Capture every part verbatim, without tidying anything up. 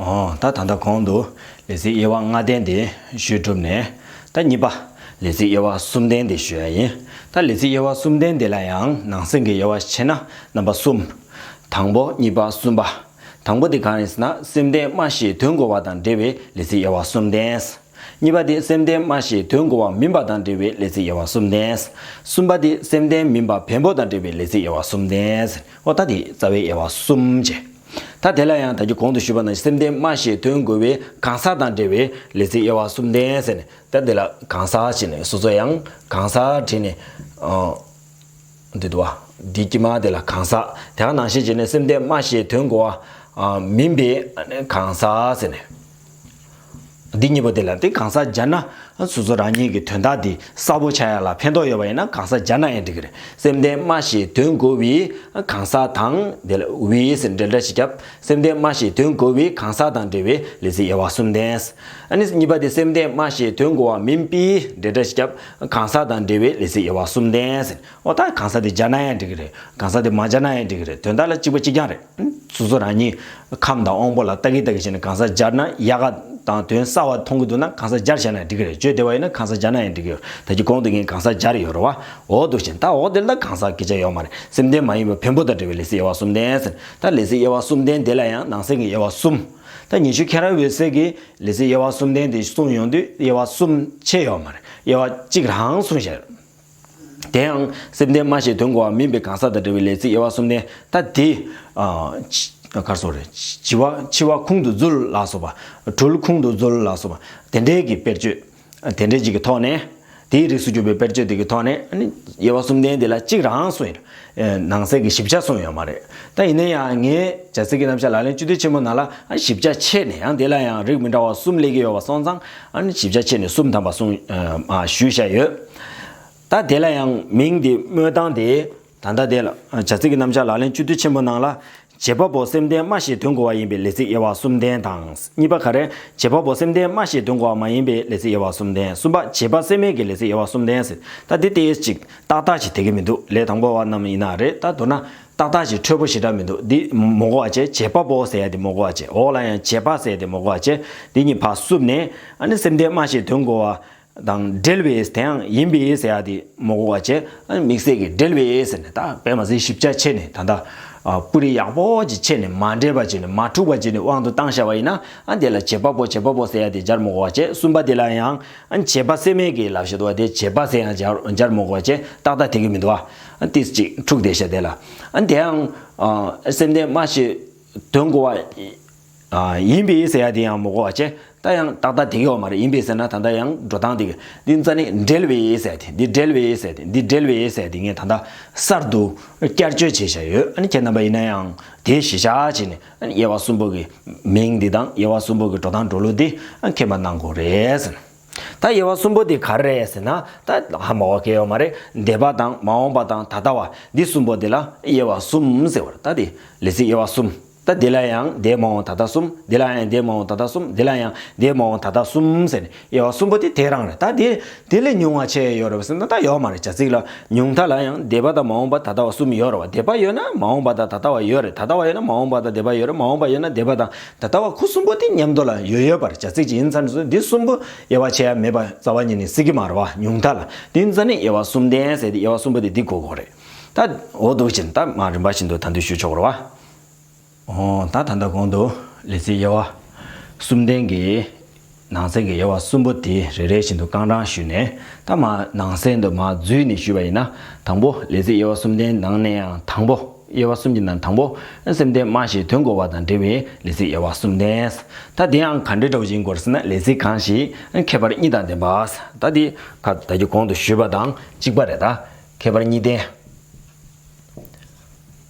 ཨོ། ད་ད་ལྟ་གོང་དུ་ལས་ཚིག་དབྱེ་བ་ལྔ་ལྡན་དེ་ཞུས་གྲུབ་ནས། ད་གཉིས་པ་ལས་ཚིག་དབྱེ་བ་གསུམ་ལྡན་དེ་ཞུ་ཡ་ཡིན། ད་ལས་ཚིག་དབྱེ་བ་གསུམ་ལྡན་དེ་ལ་ཡང་ནང་གསེས་ཀྱི་དབྱེ་བ་ཕྱེ་ན་རྣམ་པ་གསུམ། དང་པོ། གཉིས་པ། གསུམ་པ། དང་པོ་དེ་གང་ཡིན་ཟེར་ན། སེམས་ལྡན་སྨྲ་ཤེས་དོན་གོ་བ་དང་འབྲེལ་བའི་ལས་ཚིག་དབྱེ་བ་གསུམ་ལྡན། གཉིས་པ་དེ་སེམས་ལྡན་སྨྲ་ཤེས་དོན་གོ་བ་མིན་པ་དང་འབྲེལ་བའི་ལས་ཚིག་དབྱེ་བ་གསུམ་ལྡན། གསུམ་པ་དེ་སེམས་ལྡན་མིན་པ་བེམ་པོ་དང་འབྲེལ་བའི་ལས་ཚིག་དབྱེ་བ་གསུམ་ལྡན། ཨོ། ད་དེ་རྩ་བའི་དབྱེ་བ་གསུམ་བྱས། ད་དེ་ལ་ཡང་ད་གིན་གོང་དུ་ཞུས་པ་ནང་བཞིན་སེམས་ལྡན་སྨྲ་ཤེས་དོན་གོ་བའི་གང་ཟག་དང་འབྲེལ་བའི་ལས་ཚིག་དབྱེ་བ་གསུམ་ལྡན་ཟེར་ནས། ད་དེ་ལ་གང་ཟག་བྱས་ནས་སོ་སོ་ཡང་གང་ཟག་བྲིས་ནས། ཨོ། འདི་འདུག་བ། འདི་དཀྱིལ་མ་དེ་ལ་གང་ཟག། དེ་ག་ནང་བཞིན་བྱས་ནས་སེམས་ལྡན་སྨྲ་ཤེས་དོན་གོ་བ་མིན་པའི་གང་ཟག་ཟེར་ནས། འདི་གཉིས་པོ་དེ་ལ་དེ་གང་ཟག་སྦྱར་ན་སོ་སོ་རང་ཉིད་ཀྱི་དོན་དག་དེ་གསལ་པོ་ཆགས་ཡ་ལ་ཕན་ཐོགས་ཡོད་པ་ཡིན་ན་གང་ཟག་སྦྱར་ན་ཡང་འགྲིག་གི་རེད། སེམས་ལྡན་སྨྲ་ཤེས་དོན་གོ་བའི་གང་ཟག་དང་། དེ་ལ་བའི་ཟེར་འབྲེལ་སྒྲ་ཞིག་བརྒྱབ། སེམས་ལྡན་སྨྲ་ཤེས་དོན་གོ་བའི་གང་ཟག་དང་འབྲེལ་བའི་ལས་ཚིག་དབྱེ་བ་གསུམ་ལྡན། ཨ་ནི་གཉིས་པ་དེ་སེམས་ལྡན་སྨྲ་ཤེས་དོན་གོ་བ་མིན་པའི་འབྲེལ་སྒྲ་ཞིག་བརྒྱབ། གང་ཟག་དང་འབྲེལ་བའི་ལས་ཚིག་དབྱེ་བ་གསུམ་ལྡན། ཨོ། ད་གང་ཟག་དེ་སྦྱར་ན་ཡང་འགྲིག་གི་རེད། གང་ཟག་དེ་མ་སྦྱར་ན་ཡང་འགྲིག་གི་རེད། དོན་དག་ལ་གཅིག་པ་གཅིག་རྐྱང་རེད། སོ་སོ་རང་ཉིད་ཁམས་དང་དབང་པོ་ལ་ལྟ་གི་ལྟ་གི་བྱས་ནས་གང་ཟག་སྦྱར་ན་ཡག་ག་དང་དོན་གསལ་བ་མཐོང་གི་འདུག་ན་གང་ཟག་སྦྱར་བཞག་ན་འགྲིག་གི་རེད། བརྗོད་བདེ་བ་ཡིན་ན་གང་ཟག་སྦྱར་ན་ཡང་འགྲིག་གི་ཡོད། ད་གིན་གོང་དུ་ངས་གང་ཟག་སྦྱར་ཡོད་རེད་བ། འོ་འདུག་བྱས། ད་འོ་དེ་ལ་གང་ཟག་སྐད་ཆ་ཡོད་མ་རེད། སེམས་ལྡན་མ་ཡིན་པ་བེམ་པོ་དང་འབྲེལ་བའི་ལས་ཚིག་དབྱེ་བ་གསུམ་ལྡན་ཟེར། ད་ལས་ཚིག་དབྱེ་བ་གསུམ་ལྡན་དེ་ལ་ཡང་ནང་གསེས་ཀྱི་དབྱེ་བ་གསུམ། ད་ཉི་ཤུ་མཁྱེན་རབ་འོད་གསལ་གྱིས་ལས་ཚིག་དབྱེ་བ་གསུམ་ལྡན་དེ་གསུངས་ཡོང་དུས་དབྱེ་བ་གསུམ་ཕྱེ་ཡོད་མ་རེད། དབྱེ་བ་གཅིག་རང་གསུངས་བཞག་ཡོད། དེ་ཡང་སེམས་ལྡན་སྨྲ་ཤེས་དོན་གོ་བ་མིན་པའི་གང་ཟག་དང་འབྲེལ་བའི་ལས་ཚིག་དབྱེ་བ་གསུམ་ལྡན། ད་དེ། ཨ། ཕྱི་ག་རེ་ཟེར་དགོས་རེད། འཆི་བ། འཆི་བ་ཁུང་དུ་འཛུལ་ལ་སོགས་པ། སྦྲུལ་ཁུང་དུ་འཛུལ་ལ་སོགས་པ། དེ་འདྲའི་གི་དཔེར་བརྗོད། དེ་འདྲའི་ཅིག་གི་ཐོག་ནས། དེའི་རིགས་སུ་གྱུར་པའི་དཔེར་བརྗོད་དེ་གི་ཐོག་ནས། ཨ་ནི་དབྱེ་བ་གསུམ་ལྡན་དེ་ལ་གཅིག་རང་གསུངས་ཡོད། ཨེ། ནང་གསེས་ཀྱི་ཞིབ་ཆ་གསུངས་ཡོད་མ་རེད། ད་ཡིན་ན་ཡང་ངས་བྱ་ཚིག་གི་རྣམ་གཞག་ལག་ལེན་བཅུད་བསྡུས་ཆེན་མོ་ནང་ལ། ཨ། ཞིབ་ཆ་ཕྱེ་ནས་ཡང་དེ་ལ་ཡང་རིགས་མི་འདྲ་བ་གསུམ་སླེབས་ཀྱི་ཡོད་པ་སོང་ཙང་། ཨ་ནི་ཞིབ་ཆ་ཕྱེ་ནས་གསུམ་ཐམ་པ་གསུངས། ཨ། ཞུས་བཞག་ཡོད། ད་དེ་ལ་ཡང་མིང་དེ་སྨོས་སྟངས་དེ། ད་ལྟ་དེ་ལ། ཨ། བྱ་ཚིག་གི་རྣམ་གཞག་ལག་ལེན་བཅུད་བསྡུས་ཆེན་མོ་ནང་ལ། བྱེད་པ་པོ་སེམས་ལྡན་སྨྲ་ཤེས་དོན་གོ་བ་ཡིན་པའི་ལས་ཚིག་དབྱེ་བ་གསུམ་ལྡན་དང་། གཉིས་པ་ག་རེ། བྱེད་པ་པོ་སེམས་ལྡན་སྨྲ་ཤེས་དོན་གོ་བ་མ་ཡིན་པའི་ལས་ཚིག་དབྱེ་བ་གསུམ་ལྡན། གསུམ་པ། བྱེད་པ་སེམས་མེད་ཀྱི་ལས་ཚིག་དབྱེ་བ་གསུམ་ལྡན་ཟེར། ད་འདི་ཏོག་ཙམ་ཅིག་ཏག་ཏག་ཅིག་དེ་གི་མི་འདུག་ལས་དང་པོ་བ་རྣམས་ཡིན་ན་རེད། ད་མདོར་ན་ཏག་ཏག་ཅིག་འཕྲོད་པོ་ཞེ་དྲག་མི་འདུག་འདི་མ་གོ་བ་བྱས། བྱེད་པ་པོ་ཟེར་ཡ་དེ་མ་གོ་བ་བྱས། འོག་ལ་ཡང་བྱེད་པ་ཟེར་ཡ་དེ་མ་གོ་བ་བྱས། འདི་གཉིས་ཕར་བསུབས་ནས། ཨ་ནི་སེམས་ལྡན་སྨྲ་ཤེས་དོན་གོ་བ་དང་འབྲེལ་བའི། དེ་ཡང་ཡིན་པའི་ཟེར་ཡ་དེ་མ་གོ་བ་བྱས། ཨ་ནི་དམིགས་བསལ་གྱི་འབྲེལ་བའི་ཟེར་ནས། ད་དཔེ་མ་སྲིད་ཞིབ་ཆ་ཕྱེ་ནས། ད་ལྟ། ཨ། སྤུ་རིས་ཡག་པོ་ཅིག་ཕྱེ་ནས། མ་འདྲེས་པ་བྱས་ནས། མ་འཁྲུག་པ་བྱས་ནས་དབང་དུ་བཏང་བཞག་པ་ཡིན་ན། ཨ། དེ་ལ་བྱེད་པ་པོ། བྱེད་པ་པོ་ཟེར་ཡ་དེ་སྦྱར་མ་དགོས་པ་བྱས། གསུམ་པ་དེ་ལ་ཡང་། ཨ། བྱེད་པ་སེམས་མེད་ཀྱི་ལབ་བཞག་འདུག་པ། དེ་བྱེད་པ་ཟེར་ཡང་སྦྱར། སྦྱར་མ་དགོས་པ་བྱས། ཏག་ཏག་དེ་གི་མི་འདུག་པ། ཨ། ཏོག་ཙམ་ཅིག་འཁྲུགས་བསྡད་ཤག་དེ་ལ། ཨ། དེ་ཡང་། ཨ། སེམས་ལྡན་སྨྲ་ཤེས་དོན་གོ་བ། ཨ། ཡིན་པའི་ཟེར་ཡ་དེ་ཡང་མ་གོ་བ་བྱས། ད་ཡང་ཏག་ཏག་དེ་གི་ཡོད་མ་རེད། ཡིན་པའི་ཟེར་ན་ད་ལྟ་ཡང་འགྲོ་སྟངས་དེ་གི། འདི་རྩ་ནས་འབྲེལ་བའི་ཟེར་ཡ་དེ། འདི་འབྲེལ་བའི་ཟེར་ཡ་དེ། འདི་འབྲེལ་བའི་ཟེར་ཡ་དེ་ངས་ད་ལྟ་གསར་དུ་བསྐྱར་བཅོས་བྱས་བཞག་ཡོད། ཨ་ནི་ཁྱེད་རྣམ་པ་ཡིན་ན་ཡང་དེ་གཞི་བཞག་བྱས་ནས། ཨ་ནི་དབྱེ་བ་གསུམ་པོ་གི་མིང་འདི་དང་། དབྱེ་བ་གསུམ་པོ་གི་འགྲོ་སྟངས་འགྲོ་ལུགས་འདི། ཨ། མཁྱེན་པ་གནང་དགོས་རེད་ཟེར། ད་དབྱེ་བ་གསུམ་པོ་འདི་ག་རེ་རེད་ཟེར་ན། ད་ཧ་མ་གོ་གི་ཡོད་མ་རེད། འདས་པ་དང་། མ་འོངས་པ་དང་། ད་ལྟ་བ། འདི་གསུམ་པོ་འདི་ལ་དབྱེ་བ་གསུམ་ཟེར་བ་རེད། ད་འདི་ལས་ཚིག་དབྱེ་བ་གསུམ། ད་འདི་ལ་ཡང་འདས་མ་འོངས་ད་ལྟ་གསུམ། འདི་ལ་ཡང་འདས་མ་འོངས་ད་ལྟ་གསུམ། འདི་ལ་ཡང་འདས་མ་འོངས་ད་ལྟ་གསུམ་ཟེར་ནས། དབྱེ་བ་གསུམ་པོ་དེ་དེ་རང་རེད། ད་དེ་དེ་ལས་ཉུང་བ་ཆེ་ཡོད་རེད་པ་ཟེར་ན། ད་ཡོད་མ་རེད། བྱ་ཚིག་ལ་ཉུང་མཐའ་ལ་ཡང་འདས་པ་དང་མ་འོངས་པ་ད་ལྟ་བ་གསུམ་ཡོད་རེད་པ། འདས་པ་ཡོད་ན་མ་འོངས་པ་དང་ད་ལྟ་བ་ཡོད་རེད། ད་ལྟ་བ་ཡོད་ན་མ་འོངས་པ་དང་འདས་པ་ཡོད་རེད། མ་འོངས་པ་ཡོད་ན་འདས་པ་དང་ད་ལྟ་བ། ཁོ་གསུམ་པོ་དེ་མཉམ་དུ་ལ་ཡོད་ཡོད་པ་རེད། བྱ་ཚིག་ཅིག་ཡིན་ཙང་འདི་གསུམ་པོ་དབྱེ་བ་ཕྱེ་ཡ་མེད་པ་རྩ་བ་ཉིད་ནས་སྲིད་ཀྱི་མ་རེད་པ། ཉུང་མཐའ་ལ། དེ་ཡིན་ཙང་ནི་དབྱེ་བ་གསུམ་ལྡན་ཟེར་ཏེ། དབྱེ་བ་གསུམ་པོ་དེ་འདི་གོ་དགོས་རེད། ད་འོ་འདུག་བྱས་ནས་ད་མར་རིམ་པ་བཞིན་དུ་ད་དུང་ཞུ་ཆོག་རེད་པ། ཨོ། ད་ད་ལྟ་གོང་དུ་ལས་ཚིག་དབྱེ་བ་གསུམ་ལྡན་གྱི་ནང་གསེས་ཀྱི་དབྱེ་བ་གསུམ་པོ་དེ་རེ་རེ་བཞིན་དུ་རྐང་རང་ཞུས་ནས། ད་མར་ནང་གསེས་འདི་མར་འཛུལ་ནས་ཞུས་པ་ཡིན་ན། དང་པོ། ལས་ཚིག་དབྱེ་བ་གསུམ་ལྡན་ནང་ནས་ཡང་དང་པོ། དབྱེ་བ་གསུམ་གྱི་ནང་དང་པོ། སེམས་ལྡན་སྨྲ་ཤེས་དོན་གོ་བ་དང་འབྲེལ་བའི་ལས་ཚིག་དབྱེ་བ་གསུམ་ལྡན། ད་དེ་ཡང་ག་འདྲའི་འདྲ་བོ་ཞིག་ཡིན་དགོས་ཟེར་ན། ལས་ཚིག་གང་ཞིག་ཁྱད་པར་གཉིས་དང་ལྡན་པ། ད་དེ་ཁ་ད་གིན་གོང་དུ་ཞུས་པ་དང་གཅིག་པ་རེད། ད་ཁྱད་པར་གཉིས་ལྡན།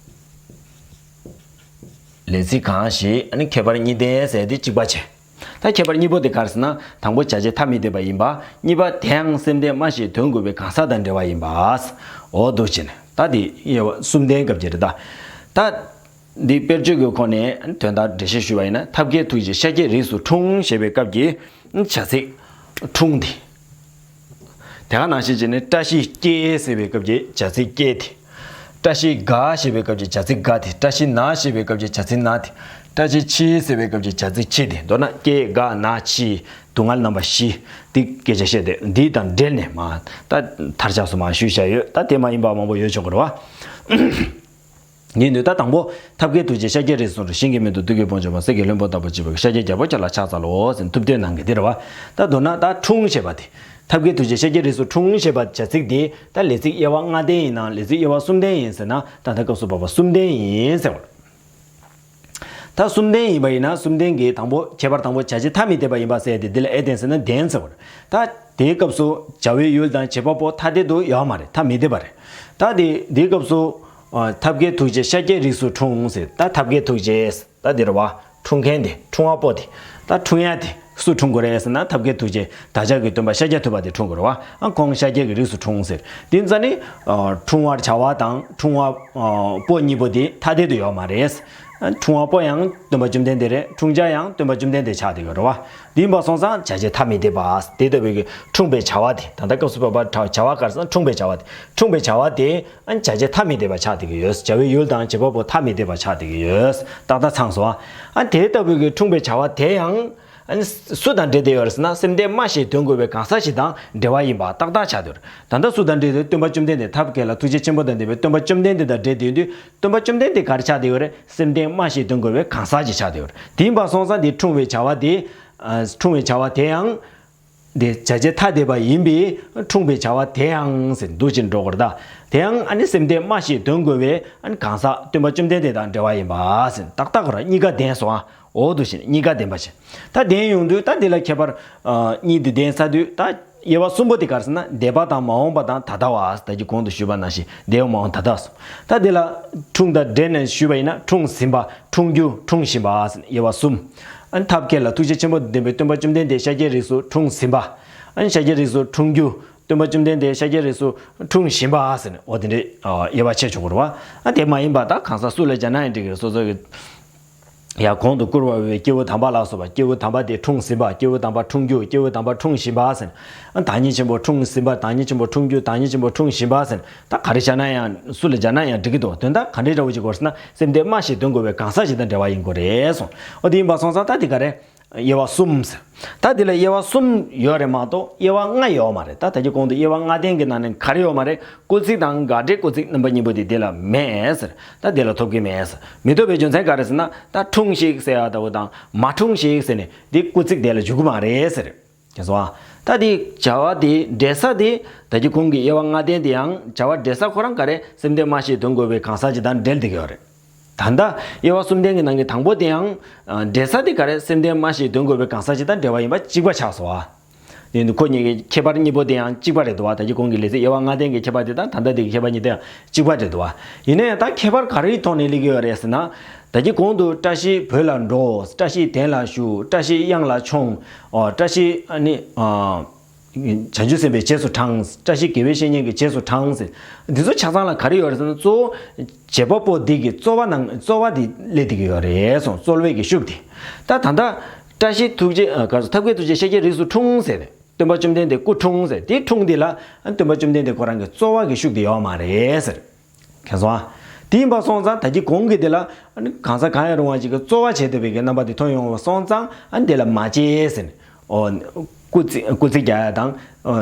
ལས་ཚིག་གང་ཞིག་ཨ་ནི་ཁྱད་པར་གཉིས་ལྡན་ཟེར་དེ་གཅིག་པ་བྱས། ད་ཁྱད་པར་གཉིས་པོ་དེ་ག་རེ་ཟེར་ན། དང་པོ་བྱ་བྱེད་ཐ་མི་དད་པ་ཡིན་པ། གཉིས་པ་དེའང་སེམས་ལྡན་སྨྲ་ཤེས་དོན་གོ་བའི་གང་ཟག་དང་འབྲེལ་བ་ཡིན་པ། འོ་འདུག་བྱས་ནས། ད་དེ་དབྱེ་བ་གསུམ་ལྡན་སྐབས་ཀྱི་རེད། ད་ད་འདི་དཔེར་བརྗོད་ཀྱི་སྒོ་ནས་དོན་དག་འགྲེལ་བཤད་ཞུས་པ་ཡིན་ན། ཐབས་མཁས་ཐུགས་རྗེས་ཤཱཀྱའི་རིགས་སུ་འཁྲུངས་ཞེས་པའི་སྐབས་ཀྱི་བྱ་ཚིག་འཁྲུངས་དེ། དེ་ག་ནང་བཞིན་བྱས་ནས། བཀྲ་ཤིས་སྐྱེས་ཟེར་བའི་སྐབས་ཀྱི་བྱ་ཚིག་སྐྱེས་དེ། བཀྲ་ཤིས་དགའ་ཞེས་པའི་སྐབས་ཀྱི་བྱ་ཚིག་དགའ་དེ། བཀྲ་ཤིས་ན་ཞེས་པའི་སྐབས་ཀྱི་བྱ་ཚིག་ན་དེ། བཀྲ་ཤིས་འཁྱིལ་ཟེར་བའི་སྐབས་ཀྱི་བྱ་ཚིག་འཁྱིལ་དེ། མདོར་ན་སྐྱེ་རྒ་ན་འཆི་སྡུག་བསྔལ་རྣམ་པ་བཞི། འདི་སྐད་ཆ་བཤད་དེ་འདི་དང་འབྲེལ་ནས་མ་ད་མཐར་ཆགས་སུ་མ་ཞུས་བཞག་ཡོད། ད་དེ་མ་ཡིན་པ་མང་པོ་ཡོད་ཆོག་གི་རེད་བ། ངས་ནི་ད་དང་པོ་ཐབས་མཁས་ཐུགས་རྗེ་ཤཱཀྱའི་རིགས་སུ་འཁྲུངས། ཞིང་གི་མེ་ཏོག་བདུད་ཀྱི་དཔུང་འཇོམས་པ། གསེར་གྱི་ལྷུན་པོ་ལྟ་བུར་བརྗིད་པའི་ཤཱཀྱའི་རྒྱལ་པོ་ཁྱོད་ལ་ཕྱག་འཚལ་ལོ་ཟེར་ཐུབ་བསྟན་གནང་གི་འདི་རེད་བ། ད་མདོར་ན་ད་འཁྲུངས་ཞེས་པ་དེ། ཐབས་མཁས་ཐུགས་རྗེ་ཤཱཀྱའི་རིགས་སུ་འཁྲུངས་ཞེས་པ་བྱ་ཚིག་དེ་ད་ལས་ཚིག་དབྱེ་བ་ལྔ་ལྡན་ཡིན་ནམ་ལས་ཚིག་དབྱེ་བ་གསུམ་ལྡན་ཡིན་ཟེར་ན། ད་ལྟ་སྐབས་སུ་བབ་པ་གསུམ་ལྡན་ཡིན་ཟེར་བ་རེད། ད་གསུམ་ལྡན་ཡིན་པ་ཡིན་ན་གསུམ་ལྡན་གྱི་དང་པོ་ཁྱད་པར་དང་པོ་བྱ་བྱེད་ཐ་མི་དད་པ་ཡིན་པ་ཟེར་ཏེ་འདི་ལ་ཨེ་བསྟན་ཟེར་ན་བསྟན་ཟེར་བ་རེད། ད་དེའི་སྐབས་སུ་བྱ་བའི་ཡུལ་དང་བྱེད་པ་པོ་ཐ་དད་དུ་ཡོད་མ་རེད། ཐ་མི་དད་པ་རེད། ད་དེ་དེའི་སྐབས་སུ་ཨ་ཐབས་མཁས་ཐུགས་རྗེ་ཤཱཀྱའི་རིགས་སུ་འཁྲུངས་ཟེར། ད་ཐབས་མཁས་ཐུགས་རྗེ་ད་འདི་རེད་བ། འཁྲུངས་མཁན་དེ་འཁྲུངས་པ་པོ་དེ། ད་འཁྲུངས་ཡ་དེ་སུ་འཁྲུངས་དགོས་རེད་ཟེར་ན་ཐབས་མཁས་ཐུགས་རྗེ་བདག་ཅག་གི་སྟོན་པ་ཤཱཀྱ་ཐུབ་པ་དེ་འཁྲུངས་དགོས་རེད་བ། ཨ་ཁོང་ཤཱཀྱ་གི་རིགས་སུ་འཁྲུངས་ཟེར། དེ་ཙ་ནི་ཨ་འཁྲུངས་པར་བྱ་བ་དང་འཁྲུངས་པ་ཨ་པོ་གཉིས་པོ་དེ་ཐ་དད་དུ་ཡོད་མ་རེད། ཨ་འཁྲུངས་པ་པོ་ཡང་སྟོན་པ་བཅོམ་ལྡན་འདས་རེད། འཁྲུངས་བྱ་ཡང་སྟོན་པ་བཅོམ་ལྡན་འདས་ཆགས་བསྡད་ཡོད་རེད་བ། དེ་ཡིན་པ་སོང་ཙང་བྱ་བྱེད་ཐ་མི་དད་པ་དེ་ལྟ་བུའི་གི་འཁྲུངས་པའི་བྱ་བ་དེ། ད་ལྟ་སྐབས་སུ་བབ་པ་བྱ་བ་ག་རེ་ཟེར་ན་འཁྲུངས་པའི་བྱ་བ་དེ། འཁྲུངས་པའི་བྱ་བ་དེ་ཨ་ནི་བྱ་བྱེད་ཐ་མི་དད་པ་ཆགས་བསྡད་ཀྱི་ཡོད། བྱ་བའི་ཡུལ་དང་བྱེད་པ་པོ་ཐ་མི་དད་པ་ཆགས་བསྡད་ཀྱི་ཡོད། ཏག་ཏག་ཚང་སོང་། ཨ་དེ་ལྟ་བུའི་གི་འཁྲུངས་པའི་བྱ་བ་དེ་ཡང་ཨ་ནི་སུ་དང་འབྲེལ་བསྡད་ཡོད་རེད་ཟེར་ན་སེམས་ལྡན་སྨྲ་ཤེས་དོན་གོ་བའི་གང་ཟག་ཞིག་དང་འབྲེལ་བ་ཡིན་པ་ཏག་ཏག་ཆགས་བསྡད་ཡོད་རེད། ད་ལྟ་སུ་དང་འབྲེལ་ཏེ་སྟོན་པ་བཅོམ་ལྡན་འདས། ཐབས་མཁས་ལ་ཐུགས་རྗེ་ཆེན་པོ་དང་ལྡན་པའི་སྟོན་པ་བཅོམ་ལྡན་འདས་དང་འབྲེལ་བསྡད་དུས་སྟོན་པ་བཅོམ་ལྡན་འདས་ག་རེ་ཆགས་བསྡད་ཡོད་རེད། སེམས་ལྡན་སྨྲ་ཤེས་དོན་གོ་བའི་གང་ཟག་ཅིག་ཆགས་བསྡད་ཡོད་རེད། དེ་ཡིན་པ་སོང་ཙང་དེ་འཁྲུངས་པའི་བྱ་བ་དེ་ཨ་འཁྲུངས་པའི་བྱ་བ་དེ་ཡང་། དེ་བྱ་བྱེད་ཐ་དད་པ་ཡིན་པས་འཁྲུངས་པའི་བྱ་བ་དེ་ཡང་ཟེར་འདུག་ཅིང་འགྲོ་དགོས་རེད་ད། དེ་ཡང་ཨ་ནི་སེམས་ལྡན་སྨྲ་ཤེས་དོན་གོ་བའི་ཨ་ནི་གང་ཟག་སྟོན་པ་བཅོམ་ལྡན་འདས་དང་འབྲེལ་བ་ཡིན་པ་ཟེར་ཏག་ཏག་གོ་ར་གཉིས་ཀ་ལྡན་སོང་ཨ། འོ་འདུག་བཞིན་གཉིས་ཀ་ལྡན་པ་བཞིན། ད་ལྡན་ཡོང་དུས་ད་འདི་ལ་ཁྱད་པར་ཨ་གཉིས་འདི་ལྡན་ས་དུས་ད་དབྱེ་བ་གསུམ་པོ་དེ་ག་རེ་ཟེར་ན་འདས་པ་དང་མ་འོངས་པ་དང་ད་ལྟ་བ། ད་ཀྱི་གོང་དུ་ཞུས་པ་ནང་བཞིན་འདས་པ་མ་འོངས་ད་ལྟ་སོང་། ད་འདི་ལ་འཁྲུངས་དང་འབྲེལ་ནས་ཞུས་པ་ཡིན་ན་འཁྲུངས་ཟིན་པ། འཁྲུངས་རྒྱུ། འཁྲུངས་བཞིན་པ་ཟེར་ནས་དབྱེ་བ་གསུམ། ཨ་ནི་ཐབས་མཁས་ལ་ཐུགས་རྗེ་ཆེན་པོ་ལྡན་པའི་སྟོན་པ་བཅོམ་ལྡན་འདས་ཤཱཀྱའི་རིགས་སུ་འཁྲུངས་ཟིན་པ། ཨ་ནི་ཤཱཀྱའི་རིགས་སུ་འཁྲུངས་རྒྱུ། སྟོན་པ་བཅོམ་ལྡན་འདས་ཤཱཀྱའི་རིགས་སུ་འཁྲུངས་བཞིན་པ་ཟེར་ནས་འོ་དེ་འདྲའི་དབྱེ་བ་ཕྱེ་ཆོག་གི་རེད་བ། ཨ་དེ་མ་ཡིན་པ་ད་གང་ཟག་སུ་ལ་སྦྱར་ན་ཡང་འགྲིག་གི་རེད། སོ་སོ་གི་ཡ་གོང་དུ་བཀུར་བ་བའི་སྐྱེས་བུ་དམ་པ་ལ་སོགས་པ། སྐྱེས་བུ་དམ་པ་དེ་འཁྲུངས་ཟིན་པ། སྐྱེས་བུ་དམ་པ་འཁྲུངས་རྒྱུ། སྐྱེས་བུ་དམ་པ་འཁྲུངས་བཞིན་པ་ཟེར་ནས། ཨ་བདག་ཉིད་ཆེན་པོ་འཁྲུངས་ཟིན་པ། བདག་ཉིད་ཆེན་པོ་འཁྲུངས་རྒྱུ། བདག་ཉིད་ཆེན་པོ་འཁྲུངས་བཞིན་པ་ཟེར་ནས། ད་ག་རེ་བྱ་ན་ཡང་སུ་ལ་སྦྱར་ན་ཡང་འགྲིག་གི་འདུག་དོན་དག་ག་འདྲའི་འདྲ་བོ་ཅིག་དགོས་ཟེར་ན་སེམས་ལྡན་སྨྲ་ཤེས་དོན་གོ་བའི་གང་ཟག་ཅིག་དང་འབྲེལ་བ་ཡིན་དགོས་རེད་གསུངས། འོ་དེ་ཡིན་པ་སོང་ཙང་ད་དེ་ག་རེ། དབྱེ་བ་གསུམ་ཟེར། ད་དེ་ལ་དབྱེ་བ་གསུམ་ཡོད་རེད་མ་གཏོགས་དབྱེ་བ་ལྔ་ཡོད་མ་རེད། ད་ད་ཀྱི་གོང་དུ་དབྱེ་བ་ལྔ་ལྡན་གྱི་ནང་ནས་ག་རེ་ཡོད་མ་རེད། སྐུལ་ཚིག་དང་དགག་སྒྲའི་སྐུལ་ཚིག་རྣམ་པ་གཉིས་པོ་དེ་དེ་ལ་མེད་ཟེར། ད་དེ་ལ་ཐོབ་ཀྱི་མེད་ཟེར། མི་ཐོབ་པའི་རྒྱུ་མཚན་ག་རེ་ཟེར་ན་ད་འཁྲུངས་ཤིག་ཟེར་ཡ་ལྟ་བུ་དང་མ་འཁྲུངས་ཤིག་ཟེར་ནས་དེ་སྐུལ་ཚིག་དེ་ལ་འཇུག་གི་མ་རེད་ཟེར། དེ་སོང་ཨ། ད་དེ་བྱ་བ་དེ་འབྲེལ་ས་དེ་ད་ཀྱི་གོང་གི་དབྱེ་བ་ལྔ་ལྡན་དེ་ཡང་བྱ་བ་འབྲེལ་ས་ཁོ་རང་ག་རེ་སེམས་ལྡན་སྨྲ་ཤེས་དོན་གོ་བའི་གང་ཟག་ཅིག་དང་འབྲེལ་བསྡད་ཀྱི་ཡོད་རེད། ད་ལྟ་དབྱེ་བ་གསུམ་ལྡན་གྱི་ནང་གི་དང་པོ་དེ་ཡང་འབྲེལ་ས་དེ་ག་རེ་སེམས་ལྡན་སྨྲ་ཤེས་དོན་གོ་བའི་གང་ཟག་ཅིག་དང་འབྲེལ་བ་ཡིན་པ་གཅིག་པ་ཆགས་སོང་ཨ། དེ་ནི་ཁོ་གཉིས་ཀྱི་ཁྱད་པར་གཉིས་པོ་དེ་ཡང་གཅིག་པ་རེད་འདུག་བ། ད་ཀྱི་གོང་གི་ལས་ཚིག་དབྱེ་བ་ལྔ་ལྡན་གྱི་ཁྱད་པར་དེ་དང་ད་ལྟ་དེ་གི་ཁྱད་པར་གཉིས་དེ་ཡང་གཅིག་པ་རེད་འདུག་བ། ཡིན་ན་ཡང་ད་ཁྱད་པར་ག་རེའི་ཐོག་ནས་སླེབས་ཀྱི་ཡོད་རེད་ཟེར་ན། ད་ཀྱི་གོང་དུ་བཀྲ་ཤིས་བོད་ལ་འགྲོ། བཀྲ་ཤིས་གདན་ལ་བཞུགས། བཀྲ་ཤིས་གཡང་ལ་མཆོངས། ཨོ་བཀྲ་ཤིས་ཨ་ནི་ཨ། བྱང་ཆུབ་སེམས་དཔའི་རྗེས་སུ་འབྲངས། བཀྲ་ཤིས་དགེ་བའི་བཤེས་གཉེན་གྱི་རྗེས་སུ་འབྲངས་ཟེར། འདི་ཚོ་ཆ་ཚང་ལ་ག་རེ་ཡོད་རེད་ཟེར་ན་གཙོ་བོ་བྱེད་པ་པོ་འདི་གི་རྩོལ་བ་ནང་རྩོལ་བ་འདི་སླེབས་བསྡད་ཀྱི་ཡོད་རེད་གསུངས། རྩོལ་བའི་གི་ཤུགས་འདི། ད་ད་ལྟ་བཀྲ་ཤིས་ཐུགས་རྗེ་ཨ་ག་རེ་ཟེར་ཐབས་མཁས་ཐུགས་རྗེ་ཤཱཀྱའི་རིགས་སུ་འཁྲུངས་ཟེར་ནས་སྟོན་པ་བཅོམ་ལྡན་འདས་སྐུ་འཁྲུངས་ཟེར་དེ་འཁྲུངས་འདི་ལ་ཨ་སྟོན་པ་བཅོམ་ལྡན་འདས་ཁོ་རང་གི་རྩོལ་བ་གི་ཤུགས་འདི་ཡོད་མ་རེད་ཟེར། མཁྱེན་སོང་ཨ། དེ་ཡིན་པ་སོང་ཙང་ད་ཀྱི་གོང་གི་དེ་ལ་ཨ་ནི་གང་ཟག་གང་ཡང་རུང་བ་ཅིག་གི་རྩོལ་བ་བྱེད་ཐུབ་པའི་གི་རྣམ་པ་དེ་ཐོན་ཡོང་བ་སོང་ཙང་ཨ་ནི་དེ་ལ་མ་བྱེད་ཟེར་ནས། ཨོ། སྐུལ་ཚིག་སྐུལ་ཚིག་རྒྱག་ཡ་དང་།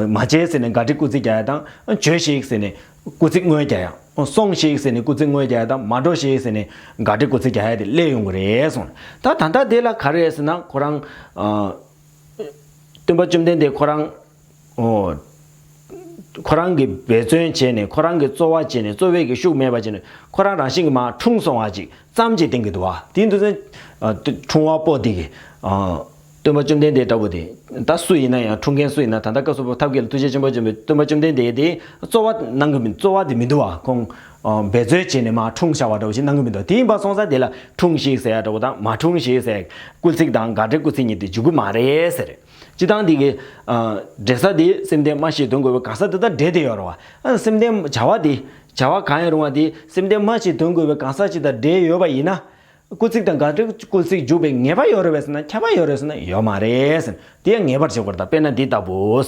མ་བྱེད་ཟེར་ནས་དགག་སྒྲའི་སྐུལ་ཚིག་རྒྱག་ཡ་དང་། བྱོས་ཤིག་ཟེར་ནས་སྐུལ་ཚིག་དངོས་རྒྱག་ཡ། སོང་ཞིག་ཟེར་ནས་སྐུལ་ཚིག་དངོས་རྒྱག་ཡ་དང་། མ་འགྲོ་ཞིག་ཟེར་ནས་དགག་སྒྲའི་སྐུལ་ཚིག་རྒྱག་ཡ་དེ་སླེབས་ཡོང་གི་རེད་གསུངས། ད་ད་ལྟ་དེ་ལ་ག་རེ་རེད་ཟེར་ན་ཁོ་རང་། སྟོན་པ་བཅོམ་ལྡན་འདས་ཁོ་རང་། ཨོ། ཁོ་རང་གིས་འབད་བརྩོན་བྱས་ནས་ཁོ་རང་གིས་རྩོལ་བ་བྱས་ནས་རྩོལ་བའི་གི་ཤུགས་མེད་པ་བྱས་ནས་ཁོ་རང་རང་བཞིན་གྱིས་མར་འཁྲུངས་སོང་བ་ཅིག་ཙམ་ཅིག་བསྟན་གྱི་འདུག་བ། དེ་འདུག་ཚེ། ཨ་འཁྲུངས་པ་པོ་དེ་གིས། ཨ་སྟོན་པ་བཅོམ་ལྡན་འདས་འདྲ་བོ་དེ། ད་སུ་ཡིན་ན་ཡང་འཁྲུངས་མཁན་སུ་ཡིན་ན་ད་ལྟ་སྐབས་སུ་བབ་ཐབས་མཁས་ལ་ཐུགས་རྗེ་ཆེན་པོ་བྱོན་པའི་སྟོན་པ་བཅོམ་ལྡན་འདས་དེ་རྩོལ་བ་གནང་གི་མི་རྩོལ་བ་དེ་མི་འདུག་བ། ཁོང་། ཨ་འབད་རྩོལ་བྱས་ནས་མར་འཁྲུངས་བཞག་པ་འདྲ་བོ་ཞིག་གནང་གི་མི་འདུག་དེ་ཡིན་པ་སོང་ཙང་དེ་ལ་འཁྲུངས་ཤིག་ཟེར་ཡ་འདྲ་བོ་དང་མ་འཁྲུངས་ཤིག་ཟེར་སྐུལ་ཚིག་དང་དགག་སྒྲའི་སྐུལ་ཚིག་གཉིས་དེ་འཇུག་གི་མ་རེད་ཟེར། སྤྱིར་བཏང་འདི་གི། ཨ་འབྲེལ་ས་དེ་སེམས་ལྡན་སྨྲ་ཤེས་དོན་གོ་བའི་གང་ཟག་དེ་དང་འབྲེལ་བསྡད་ཡོད་རེད་བ། ཨ་སེམས་ལྡན་བྱ་བ་དེ། བྱ་བ་གང་ཡང་རུང་བ་དེ་སེམས་ལྡན་སྨྲ་ཤེས་དོན་གོ་བའི་གང་ཟག་ཅིག་དང་འབྲེལ་ཡོད་པ་ཡིན་ན། སྐུལ་ཚིག་དང་དགག་སྒྲའི་སྐུལ་ཚིག་འཇུག་པའི་ངེས་པ་ཡོད་རེད་པས་ཟེར་ན་ཁྱབ་པ་ཡོད་རེད་ཟེར་ན་ཡོད་མ་རེད་ཟེར། དེ་ཡང་ངེས་པར་བྱེད་དགོས་རེད་ད། དཔེར་ན་འདི་ལྟ་བུ།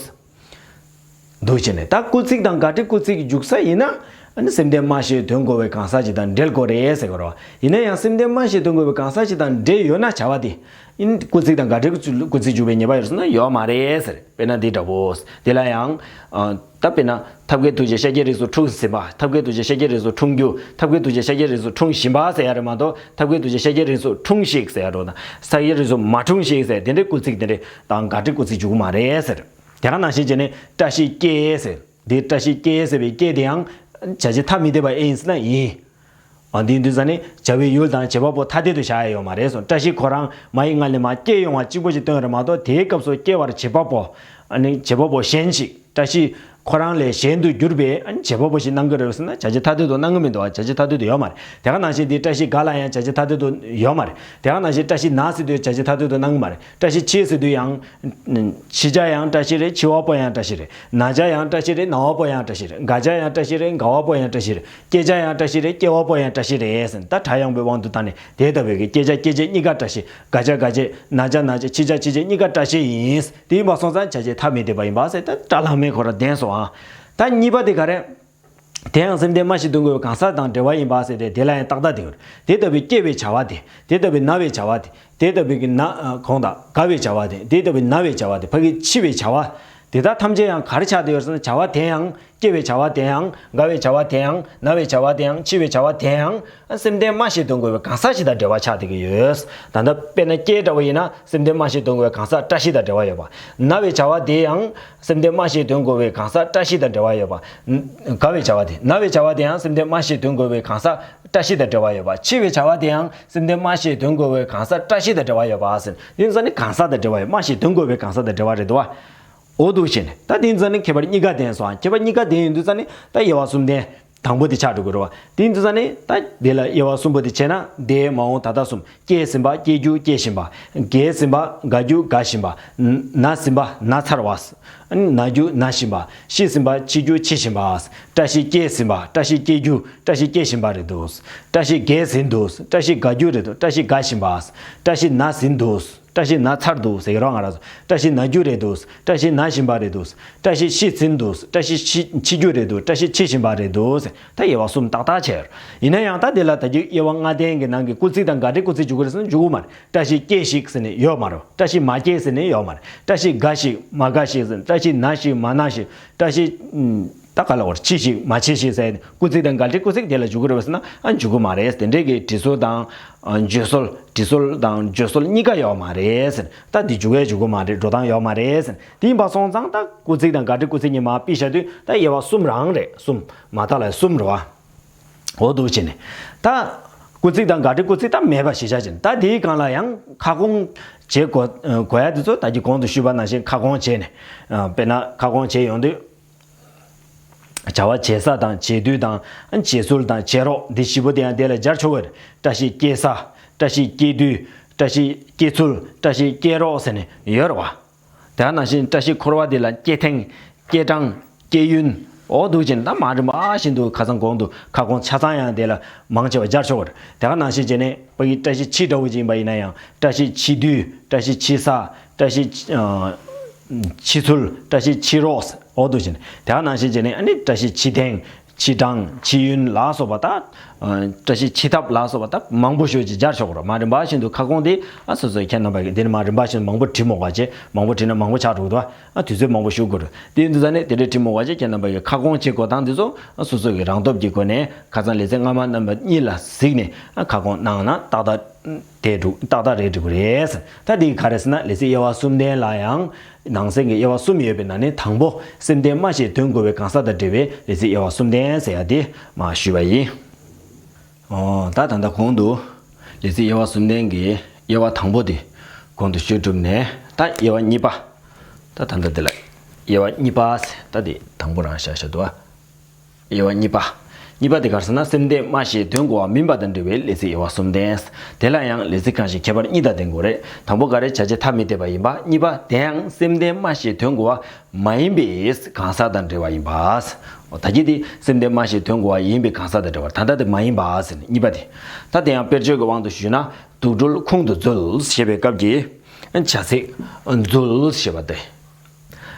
འདུག་བྱས་ནས་ད་སྐུལ་ཚིག་དང་དགག་སྒྲའི་སྐུལ་ཚིག་འཇུག་ས་ཡིན་ན། ཨ་ནི་སེམས་ལྡན་སྨྲ་ཤེས་དོན་གོ་བའི་གང་ཟག་ཅིག་དང་འབྲེལ་དགོས་རེད་ཟེར་གི་རེད་བ། ཡིན་ན་ཡང་སེམས་ལྡན་སྨྲ་ཤེས་དོན་གོ་བའི་གང་ཟག་ཅིག་དང་འབྲེལ་ཡོད་ན་བྱ་བ་དེ། ཨིན་སྐུལ་ཚིག་དང་དགག་སྒྲའི་སྐུལ་ཚིག་འཇུག་པའི་ཉེས་པ་ཡོད་ཟེར་ན་ཡོད་མ་རེད་ཟེར། དཔེར་ན་འདི་འདྲ་བོ། དེ་ལ་ཡང་། ཨ། ད་དཔེར་ན་ཐབས་མཁས་ཐུགས་རྗེ་ཤཱཀྱའི་རིགས་སུ་འཁྲུངས་ཟིན་པ། ཐབས་མཁས་ཐུགས་རྗེ་ཤཱཀྱའི་རིགས་སུ་འཁྲུངས་རྒྱུ། ཐབས་མཁས་ཐུགས་རྗེ་ཤཱཀྱའི་རིགས་སུ་འཁྲུངས་བཞིན་པ་ཟེར་ཡ་རེད་མ་གཏོགས། ཐབས་མཁས་ཐུགས་རྗེ་ཤཱཀྱའི་རིགས་སུ་འཁྲུངས་ཤིག་ཟེར་ཡ་རེད་ན། ཤཱཀྱའི་རིགས་སུ་མ་འཁྲུངས་ཤིག་ཟེར་དེ་འདྲའི་སྐུལ་ཚིག་དེ་འདྲ་དང་དགག་སྒྲའི་སྐུལ་ཚིག་འཇུག་གི་མ་རེད་ཟེར། དེ་ག་ནང་བཞིན་བྱས་ནས་བཀྲ་ཤིས་སྐྱེས་ཟེར། འདི་བཀྲ་ཤིས་སྐྱེས་ཟེར་བའི་སྐྱེས་དེ་ཡང་། བྱ་བྱེད་ཐ་མི་དད་པ་ཨེ་ཡིན་ཟེར་ན་ཡིན། འོ་འདི་འདུག་ས་ནི་བྱ་བའི་ཡུལ་དང་བྱེད་པ་པོ་ཐ་དད་དུ་བཞག་ཡ་ཡོད་མ་རེད་སོ། བཀྲ་ཤིས་ཁོ་རང་མ་ཡི་ང་ལས་མ་སྐྱེས་ཡོང་བ་གཅིག་པོ་ཞིག་སྟོན་རེད་མ་གཏོགས། དེའི་སྐབས་སུ་སྐྱེ་བར་བྱེད་པ་པོ། ཨ་ནི་བྱེད་པ་པོ་གཞན་ཞིག་བཀྲ་ཤིས་ཁོ་རང་ལས་གཞན་དུ་གྱུར་པའི་ཨ་ནི་བྱེད་པ་པོ་ཞིག་གནང་གི་རེད་ཟེར་ན་བྱ་བྱེད་ཐ་དད་དུ་གནང་གི་མི་འདུག་བ། བྱ་བྱེད་ཐ་དད་དུ་ཡོད་མ་རེད། དེ་ག་ནང་བཞིན་འདི་བཀྲ་ཤིས་དགའ་ལ་ཡང་བྱ་བྱེད་ཐ་དད་དུ་ཡོད་མ་རེད། དེ་ག་ནང་བཞིན་བཀྲ་ཤིས་ན་ཟེར་དུས་བྱ་བྱེད་ཐ་དད་དུ་གནང་གི་མ་རེད། བཀྲ་ཤིས་འཆི་ཟེར་དུས་ཡང་། འཆི་བྱ་ཡང་བཀྲ་ཤིས་རེད། འཆི་བ་པོ་ཡང་བཀྲ་ཤིས་རེད། ན་བྱ་ཡང་བཀྲ་ཤིས་རེད། ན་བ་པོ་ཡང་བཀྲ་ཤིས་རེད། རྒ་བྱ་ཡང་བཀྲ་ཤིས་རེད། རྒ་བ་པོ་ཡང་བཀྲ་ཤིས་རེད། སྐྱེ་བྱ་ཡང་བཀྲ་ཤིས་རེད། སྐྱེ་བ་པོ་ཡང་བཀྲ་ཤིས་རེད་ཟེར། ད་སྒྲ་དབྱངས་པའི་དབང་དུ་བཏང་ནས་དེ་ལྟ་བུའི་གི་སྐྱེ་བྱ་སྐྱེ་བྱེད་གཉིས་ཀ་བཀྲ་ཤིས། རྒ་བྱ་རྒ་བྱེད། ན་བྱ་ན་བྱེད། འཆི་བྱ་འཆི་བྱེད་གཉིས་ཀ་བཀྲ་ཤིས་ཡིན། དེ་ཡིན་པ་སོང་ཙང་བྱ་བྱེད་ཐ་མི་དད་པ་ཡིན་པ་ཟེར། ད་སྒྲ་ལྷག་མེད་ཁོ་རང་བདེན་སོང་ཨ། ད་གཉིས་པ་དེ་ག་རེ། དེ་ཡང་སེམས་ལྡན་སྨྲ་ཤེས་དོན་གོ་བའི་གང་ཟག་དང་འབྲེལ་བ་ཡིན་པ་ཟེར་ཏེ་དེ་ལ་ཡང་ཏག་ཏག་དེ་ཡོད། དེ་ལྟ་བུའི་སྐྱེ་བའི་བྱ་བ་དེ། དེ་ལྟ་བུའི་ན་བའི་བྱ་བ་དེ། དེ་ལྟ་བུའི་གི་ན་གོང་དང་དགའ་བའི་བྱ་བ་དེ། དེ་ལྟ་བུའི་ན་བའི་བྱ་བ་དེ། ཕ་གི་འཆི་བའི་བྱ་བ། དེ་དག་ཐམས་ཅད་ཡང་ག་རེ་ཆགས་བསྡད་ཡོད་ཟེར་ན་བྱ་བ་དེ་ཡང་སྐྱེ་བའི་བྱ་བ་དེ་ཡང་དགའ་བའི་བྱ་བ་དེ་ཡང་ན་བའི་བྱ་བ་དེ་ཡང་འཆི་བའི་བྱ་བ་དེ་ཡང་སེམས་ལྡན་སྨྲ་ཤེས་དོན་གོ་བའི་གང་ཟག་ཞིག་དང་འབྲེལ་བ་ཆགས་བསྡད་ཀྱི་ཡོད། ད་ལྟ་དཔེར་ན་སྐྱེ་འདྲ་བོ་ཡིན་ན་སེམས་ལྡན་སྨྲ་ཤེས་དོན་གོ་བའི་གང་ཟག་བཀྲ་ཤིས་དང་འབྲེལ་བ་ཡོད་པ། ན་བའི་བྱ་བ་དེ་ཡང་སེམས་ལྡན་སྨྲ་ཤེས་དོན་གོ་བའི་གང་ཟག་བཀྲ་ཤིས་དང་འབྲེལ་བ་ཡོད་པ། དགའ་བའི་བྱ་བ་དེ། ན་བའི་བྱ་བ་དེ་ཡང་སེམས་ལྡན་སྨྲ་ཤེས་དོན་གོ་བའི་གང་ཟག་བཀྲ་ཤིས་དང་འབྲེལ་བ་ཡོད་པ། འཆི་བའི་བྱ་བ་དེ་ཡང་སེམས་ལྡན་སྨྲ་ཤེས་དོན་གོ་བའི་གང་ཟག་བཀྲ་ཤིས་དང་འབྲེལ་བ་ཡོད་པ་ཟེར། དེ་ཡིན་ཙང་ནི་གང་ཟག་དང་འབྲེལ་བ་ཡོད། སྨྲ་ཤེས་དོན་གོ་བའི་གང་ཟག་དང་འབྲེལ་བ་རེད་འདུག་བ། འོ་འདུག་བྱས་ནས་ད་དེ་ཡིན་ཙང་ནི་ཁྱད་པར་གཉིས་ཀ་ལྡན་སོང་ཨ། ཁྱད་པར་གཉིས་ཀ་ལྡན་ཡིན་དུས་ཙང་ནི་ད་དབྱེ་བ་གསུམ་ལྡན། དང་པོ་དེ་ཆགས་འགྲོ་གི་རེད་བ། དེ་ཡིན་དུས་ཙང་ནི་ད་དེ་ལ་དབྱེ་བ་གསུམ་པོ་དེ་བྱས་ན་འདས་མ་འོངས་ད་ལྟ་གསུམ། སྐྱེས་ཟིན་པ། སྐྱེ་རྒྱུ། སྐྱེ་བཞིན་པ། རྒས་ཟིན་པ། རྒ་རྒྱུ། རྒ་བཞིན་པ། ན་ཟིན་པ། ན་ཚར་བ། ན་རྒྱུ། ན་བཞིན་པ། ཤི་ཟིན་པ། འཆི་རྒྱུ། འཆི་བཞིན་པ། བཀྲ་ཤིས་སྐྱེས་ཟིན་པ། བཀྲ་ཤིས་སྐྱེ་རྒྱུ། བཀྲ་ཤིས་སྐྱེ་བཞིན་པ་རེད་འདུག་བཀྲ་ཤིས་རྒས་ཟིན་འདུག་བཀྲ་ཤིས་རྒ་རྒྱུ་རེད་འདུག་བཀྲ་ཤིས་རྒ་བཞིན་པ། བཀྲ་ཤིས་ན་ཟིན་འདུག་བཀྲ་ཤིས་ན་ཚར་འདུག་ཟེར་གི་རོགས་ང་རང་ཚོ། བཀྲ་ཤིས་ན་རྒྱུ་རེད་འདུག་བཀྲ་ཤིས་ན་བཞིན་པ་རེད་འདུག་བཀྲ་ཤིས་ཤི་ཟིན་འདུག་བཀྲ་ཤིས་ཤི་འཆི་རྒྱུ་རེད་འདུག་བཀྲ་ཤིས་འཆི་བཞིན་པ་རེད་འདུག་ཟེར། ད་དབྱེ་བ་གསུམ་ཏག་ཏག་ཆགས་ཡོད། ཡིན་ན་ཡང་ད་དེ་ལ་ད་རྒྱུ་དབྱེ་བ་ལྔ་ལྡན་གྱི་ནང་གི་སྐུལ་ཚིག་དང་དགག་སྒྲའི་སྐུལ་ཚིག་འཇུག་གི་རེད་ཟེར་ན་འཇུག་གི་མ་རེད། བཀྲ་ཤིས་སྐྱེས་ཤིག་ཟེར་ནས་ཡོད་མ་རེད། བཀྲ་ཤིས་མ་སྐྱེས་ཟེར་ནས་ཡོད་མ་རེད། བཀྲ་ཤིས་དགའ་ཞིག་མ་དགའ་ཞིག་ཟེར། བཀྲ་ཤིས་ན་ཞིག་མ་ན་ཞིག་བཀྲ་ཤིས། ད་ག་ལ་བར་འཆི་ཞིག་མ་འཆི་ཞིག་ཟེར་ནས་སྐུལ་ཚིག་དང་དགག་སྒྲའི་སྐུལ་ཚིག་དེ་ལ་འཇུག་གི་རེད་པས་ཟེར་ན་ཨ་འཇུག་གི་མ་རེད། དེ་འདྲའི་གི་འབྲི་སྲོལ་དང་། བརྗོད་སྲོལ། འབྲི་སྲོལ་དང་བརྗོད་སྲོལ་གཉིས་ཀ་ཡོད་མ་རེད་ཟེར། ད་འདི་འཇུག་གས་འཇུག་གི་མ་རེད། འགྲོ་སྟངས་ཡོད་མ་རེད་ཟེར། དེ་ཡིན་པ་སོང་ཙང་ད་སྐུལ་ཚིག་དང་དགག་སྒྲའི་སྐུལ་ཚིག་གཉིས་མར་ཕུད་བཞག་དུས་ད་དབྱེ་བ་གསུམ་རང་རེད། གསུམ། མ་དག་ལ་གསུམ་རེད་བ། འོ་འདུག་བྱས་ནས། ད་སྐུལ་ཚིག་དང་དགག་སྒྲའི་སྐུལ་ཚིག་ད་མེད་པ་ཞིག་བྱ་བྱས་ནས། ད་དེའི་སྒང་ལ་ཡང་ཁ་སྐོང་བྱེད་དགོས་དགོས་ཡ་དེ་ཚོ་ད་གི་གོང་དུ་ཞུས་པ་ནང་བཞིན་ཁ་སྐོང་བྱས་ནས། དཔེར་ན་ཁ་སྐོང་བྱས་ཡོང་དུས། བྱ་བ་བྱེད་ས་དང་བྱེད་དུས་དང་། བྱེད་ཚུལ་དང་བྱེད་རོགས་འདི་བཞི་པོ་དེ་ཡང་དེ་ལ་སྦྱར་ཆོག་གི་རེད། བཀྲ་ཤིས་སྐྱེ་ས། བཀྲ་ཤིས་སྐྱེ་དུས། བཀྲ་ཤིས་སྐྱེ་ཚུལ། བཀྲ་ཤིས་སྐྱེ་རོགས་ཟེར་ནས་ཡོད་རེད་བ། དེ་ནང་བཞིན་བཀྲ་ཤིས་འཁོར་བ་འདི་ལ་སྐྱེ་ཐེངས། སྐྱེ་གྲངས། སྐྱེ་ཡུན། འོ་འདུག་ཅིང་ད་མ་རིམ་པ་བཞིན་དུ་ཁ་སང་གོང་དུ་ཁ་སྐོང་ཆ་ཚང་ཡང་དེ་ལ་མང་ཆེ་བ་སྦྱར་ཆོག་གི་རེད། དེ་ག་ནང་བཞིན་བྱས་ནས་ཕ་གི་བཀྲ་ཤིས་འཆི་འདྲ་བོ་ཅིག་ཡིན་པ་ཡིན་ན་ཡང་བཀྲ་ཤིས་འཆི་དུས། བཀྲ་ཤིས་འཆི་ས། བཀྲ་ཤིས་འཆི་ཨ། འཆི་ཚུལ། བཀྲ་ཤིས་འཆི་རོགས། འོ་འདུག་ཅིང་དེ་ག་ནང་བཞིན་བྱས་ནས་ཨ་ནི་བཀྲ་ཤིས་འཆི་ཐེངས། འཆི་གྲངས། འཆི་ཡུན་ལ་སོགས་པ་དང་། བཀྲ་ཤིས་འཆི་ཐབས་ལ་སོགས་པ་དང་མང་པོ་ཞེ་ཅིག་སྦྱར་ཆོག་གི་རེད། མ་རིམ་པ་བཞིན་དུ་ཁ་སྐོང་དེ་ཨ་སོ་སོའི་ཁྱེད་རྣམ་པ་གིས་འདི་ནས་མ་རིམ་པ་བཞིན་མང་པོ་བྲིས་མོ་ག་བྱས། མང་པོ་བྲིས་ན་མང་པོ་ཆགས་འགྲོ་གི་འདུག་ཨ་དུས་ཚོད་མང་པོ་ཞུགས་དགོས་རེད། དེ་ཡིན་དུས་ཙང་ནས་དེ་འདྲའི་བྲིས་མོ་ག་བྱས། ཁྱེད་རྣམ་པ་གིས་ཁ་སྐོང་བྱེད་དགོས་སྟངས་དེ་ཚོ་ཨ་སོ་སོ་གི་རང་སྟོབས་ཀྱི་སྒོ་ནས་ཁ་སང་ལེ་ཚན་སྔ་མ་རྣམ་པ་གཉིས་ལ་གཟིགས་ནས་ཨ་ཁ་སྐོང་གནང་ན་ཏག་ཏག་དེ་འགྲུབ་ཏག་ཏག་རེད་འགྲིག་གི་རེད། ད་དེ་ག་རེ་ཟེར་ན་ལེ་ཚན་དབྱེ་བ་གསུམ་ལྡན་ལ་ཡང་། ནང་གསེས་ཀྱི་དབྱེ་བ་གསུམ་ཡོད་པའི་ནང་ནས་དང་པོ་སེམས་ལྡན་སྨྲ་ཤེས་དོན་གོ་བའི་གང་ཟག་དང་འབྲེལ་བའི་ལེ་ཚན་དབྱེ་བ་གསུམ་ལྡན་ཟེར་ཡ་དེ་མར་ཞུས་པ་ཡིན། ཨོ། ད་ད་ལྟ་གོང་དུ་ལེ་ཚན་དབྱེ་བ་གསུམ་ལྡན་གྱི་དབྱེ་བ་དང་པོ་དེ་གོང་དུ་ཞུས་གྲུབ་ནས། ད་དབྱེ་བ་གཉིས་པ། ད་ད་ལྟ་དེ་ལ་དབྱེ་བ་གཉིས་པ་ཟེར། ད་དེ་དང་པོ་རང་བཞག་བཞག་འདུག་ཨ། དབྱེ་བ་གཉིས་པ། གཉིས་པ་དེ་ག་རེ་ཟེར་ན་སེམས་ལྡན་སྨྲ་ཤེས་དོན་གོ་བ་མིན་པ་དང་འབྲེལ་བའི་ལེ་ཚན་དབྱེ་བ་གསུམ་ལྡན། དེ་ལ་ཡང་ལེ་ཚན་གང་ཞིག་ཁྱད་པར་གཉིས་དང་ལྡན་དགོས་རེད། དང་པོ་ག་རེ། བྱ་བྱེད་ཐ་མི་དད་པ་ཡིན་པ། གཉིས་པ། དེ་ཡང་སེམས་ལྡན་སྨྲ་ཤེས་དོན་གོ་བ་མ་ཡིན་པའི་གང་ཟག་དང་འབྲེལ་བ་ཡིན་པ། ད་གིན་དེ་སེམས་ལྡན་སྨྲ་ཤེས་དོན་གོ་བ་ཡིན་པའི་གང་ཟག་དང་འབྲེལ་བ། ད་ལྟ་དེ་མ་ཡིན་པ་ཟེར་ནས་གཉིས་པ་དེ། ད་དེ་ཡང་དཔེར་བརྗོད་ཀྱི་དབང་དུ་ཞུས་ན་དུག་སྦྲུལ་ཁུང་དུ་འཛུལ་ཞེས་པའི་སྐབས་ཀྱི་བྱ་ཚིག་འཛུལ་ཞེས་པ་སྟེ།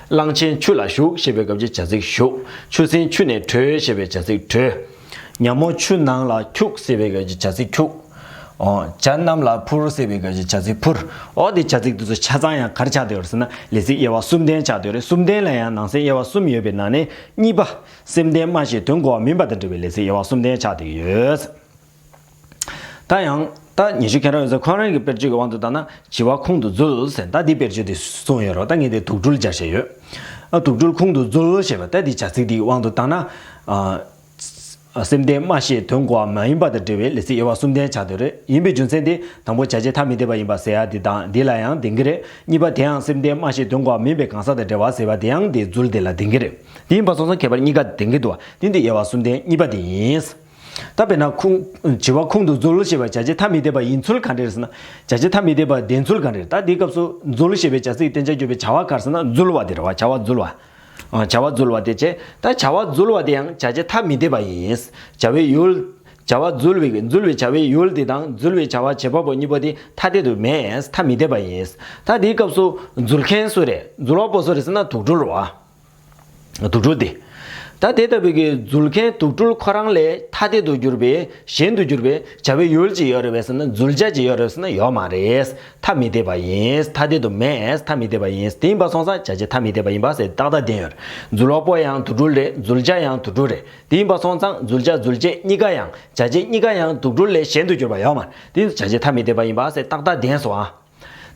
གླང་ཆེན་ཆུ་ལ་ཞུགས་ཞེས་པའི་སྐབས་ཀྱི་བྱ་ཚིག་ཞུགས། ཆུ་སྲིན་ཆུ་ནས་བྲོས་ཞེས་པའི་བྱ་ཚིག་བྲོས། ཉ་མོ་ཆུ་ནང་ལ་འཁྱུག་ཞེས་པའི་སྐབས་ཀྱི་བྱ་ཚིག་འཁྱུག། ཨོ། བྱ་གནམ་ལ་འཕུར་ཞེས་པའི་སྐབས་ཀྱི་བྱ་ཚིག་འཕུར། ཨོ། དེ་བྱ་ཚིག་དེ་ཚོ་ཆ་ཚང་ཡང་ག་རེ་ཆགས་བསྡད་ཡོད་རེད་ཟེར་ན། ལས་ཚིག་དབྱེ་བ་གསུམ་ལྡན་ཆགས་བསྡད་ཡོད་རེད། གསུམ་ལྡན་ལ་ཡང་ནང་གསེས་དབྱེ་བ་གསུམ་ཡོད་པའི་ནང་ནས་གཉིས་པ། སེམས་ལྡན་སྨྲ་ཤེས་དོན་གོ་བ་མིན་པ་དང་འབྲེལ་བའི་ལས་ཚིག་དབྱེ་བ་གསུམ་ལྡན་ཆགས་བསྡད་ཀྱི་ཡོད། ད་ཡང་ད་ཉི་ཤུ་ཁྱེད་རང་ཡོད་ཚད་ཁོང་རང་གི་དཔེར་བརྗོད་ཀྱི་དབང་དུ་བཏང་ན། བྱི་བ་ཁོང་དུ་འཛུལ་ཟེར། ད་འདི་དཔེར་བརྗོད་དེ་གསུངས་ཡོད་རེད། ད་ངས་དེ་དུག་སྦྲུལ་སྦྱར་བྱས་ཡོད། ཨ། དུག་སྦྲུལ་ཁོང་དུ་འཛུལ་ཞེས་པ། ད་འདི་བྱ་ཚིག་འདིའི་དབང་དུ་བཏང་ན། ཨ། སེམས་ལྡན་སྨྲ་ཤེས་དོན་གོ་བ་མ་ཡིན་པ་དང་འབྲེལ་བའི་ལས་ཚིག་དབྱེ་བ་གསུམ་ལྡན་ཆགས་བསྡད་རེད། ཡིན་པའི་རྒྱུ་མཚན་དེ། དང་པོ་བྱ་བྱེད་ཐ་མི་དད་པ་ཡིན་པ་ཟེར་ཡ་འདི་དང་འདི་ལ་ཡང་ལྡན་གྱི་རེད། གཉིས་པ་དེའང་སེམས་ལྡན་སྨྲ་ཤེས་དོན་གོ་བ་མིན་པའི་གང་ཟག་དང་འབྲེལ་བ་ཟེར་བ་དེའང་དེའི་འཛུལ་དེ་ལ་ལྡན་གྱི་རེད། དེ་ཡིན་པ་སོང་ཙང་ཁྱད་པར་གཉིས་ཀ་ལྡན་གྱི་འདུག་བ། དེ་འདི་དབྱེ་བ་གསུམ་ལྡན་གཉིས་པ་དེ་ཡིན། ད་དཔེར་ན་ཁུངས། བྱི་བ་ཁུངས་དུ་འཛུལ་ཞེས་པ་བྱ་བྱེད་ཐ་མི་དད་པ་ཡིན་ཚུལ་ག་འདྲ་རེད་ཟེར་ན། བྱ་བྱེད་ཐ་མི་དད་པ་ལྡན་ཚུལ་ག་འདྲ་རེད། ད་འདིའི་སྐབས་སུ་འཛུལ་ཞེས་པའི་བྱ་ཚིག་གཏན་འཇགས་གྱུར་པའི་བྱ་བ་ག་རེ་ཟེར་ན་འཛུལ་བ་དེ་རེད་བ། བྱ་བ་འཛུལ་བ། ཨ། བྱ་བ་འཛུལ་བ་དེ་བྱས། ད་བྱ་བ་འཛུལ་བ་དེ་ཡང་བྱ་བྱེད་ཐ་མི་དད་པ་ཡིན། བྱ་བའི་ཡུལ། བྱ་བ་འཛུལ་བའི། འཛུལ་བའི་བྱ་བའི་ཡུལ་དེ་དང་འཛུལ་བའི་བྱ་བ་བྱེད་པ་པོ་གཉིས་པོ་དེ་ཐ་དད་དུ་མེད། ཐ་མི་དད་པ་ཡིན། ད་དེའི་སྐབས་སུ་འཛུལ་མཁན་སུ་རེད། འཛུལ་བ་པོ་སུ་རེད་ཟེར་ན་དུག་སྦྲུལ་རེད་བ། དུག་སྦྲུལ་དེ། ད་དེ་ལྟ་བུའི་གི་འཛུལ་མཁན་དུག་སྦྲུལ་ཁོ་རང་ལས་ཐ་དད་དུ་གྱུར་པའི་གཞན་དུ་གྱུར་པའི་བྱ་བའི་ཡུལ་ཅིག་ཡོད་རེད་པས་ཟེར་ན། འཛུལ་བྱ་ཅིག་ཡོད་རེད་པས་ཟེར་ན་ཡོད་མ་རེད། ཐ་མི་དད་པ་ཡིན། ཐ་དད་དུ་མེད། ཐ་མི་དད་པ་ཡིན། དེ་ཡིན་པ་སོང་ཙང་བྱ་བྱེད་ཐ་མི་དད་པ་ཡིན་པ་ཟེར་ཏག་ཏག་བསྟན་ཡོད་རེད། འཛུལ་བ་པོ་ཡང་དུག་སྦྲུལ་རེད། འཛུལ་བྱ་ཡང་དུག་སྦྲུལ་རེད། དེ་ཡིན་པ་སོང་ཙང་འཛུལ་བྱ་འཛུལ་བྱེད་གཉིས་ཀ་ཡང་། བྱ་བྱེད་གཉིས་ཀ་ཡང་དུག་སྦྲུལ་ལས་གཞན་དུ་གྱུར་པ་ཡོད་མ་རེད། དེ་བྱ་བྱེད་ཐ་མི་དད་པ་ཡིན་པ་ཟེར་ཏག་ཏག་བསྟན་སོང་ཨ།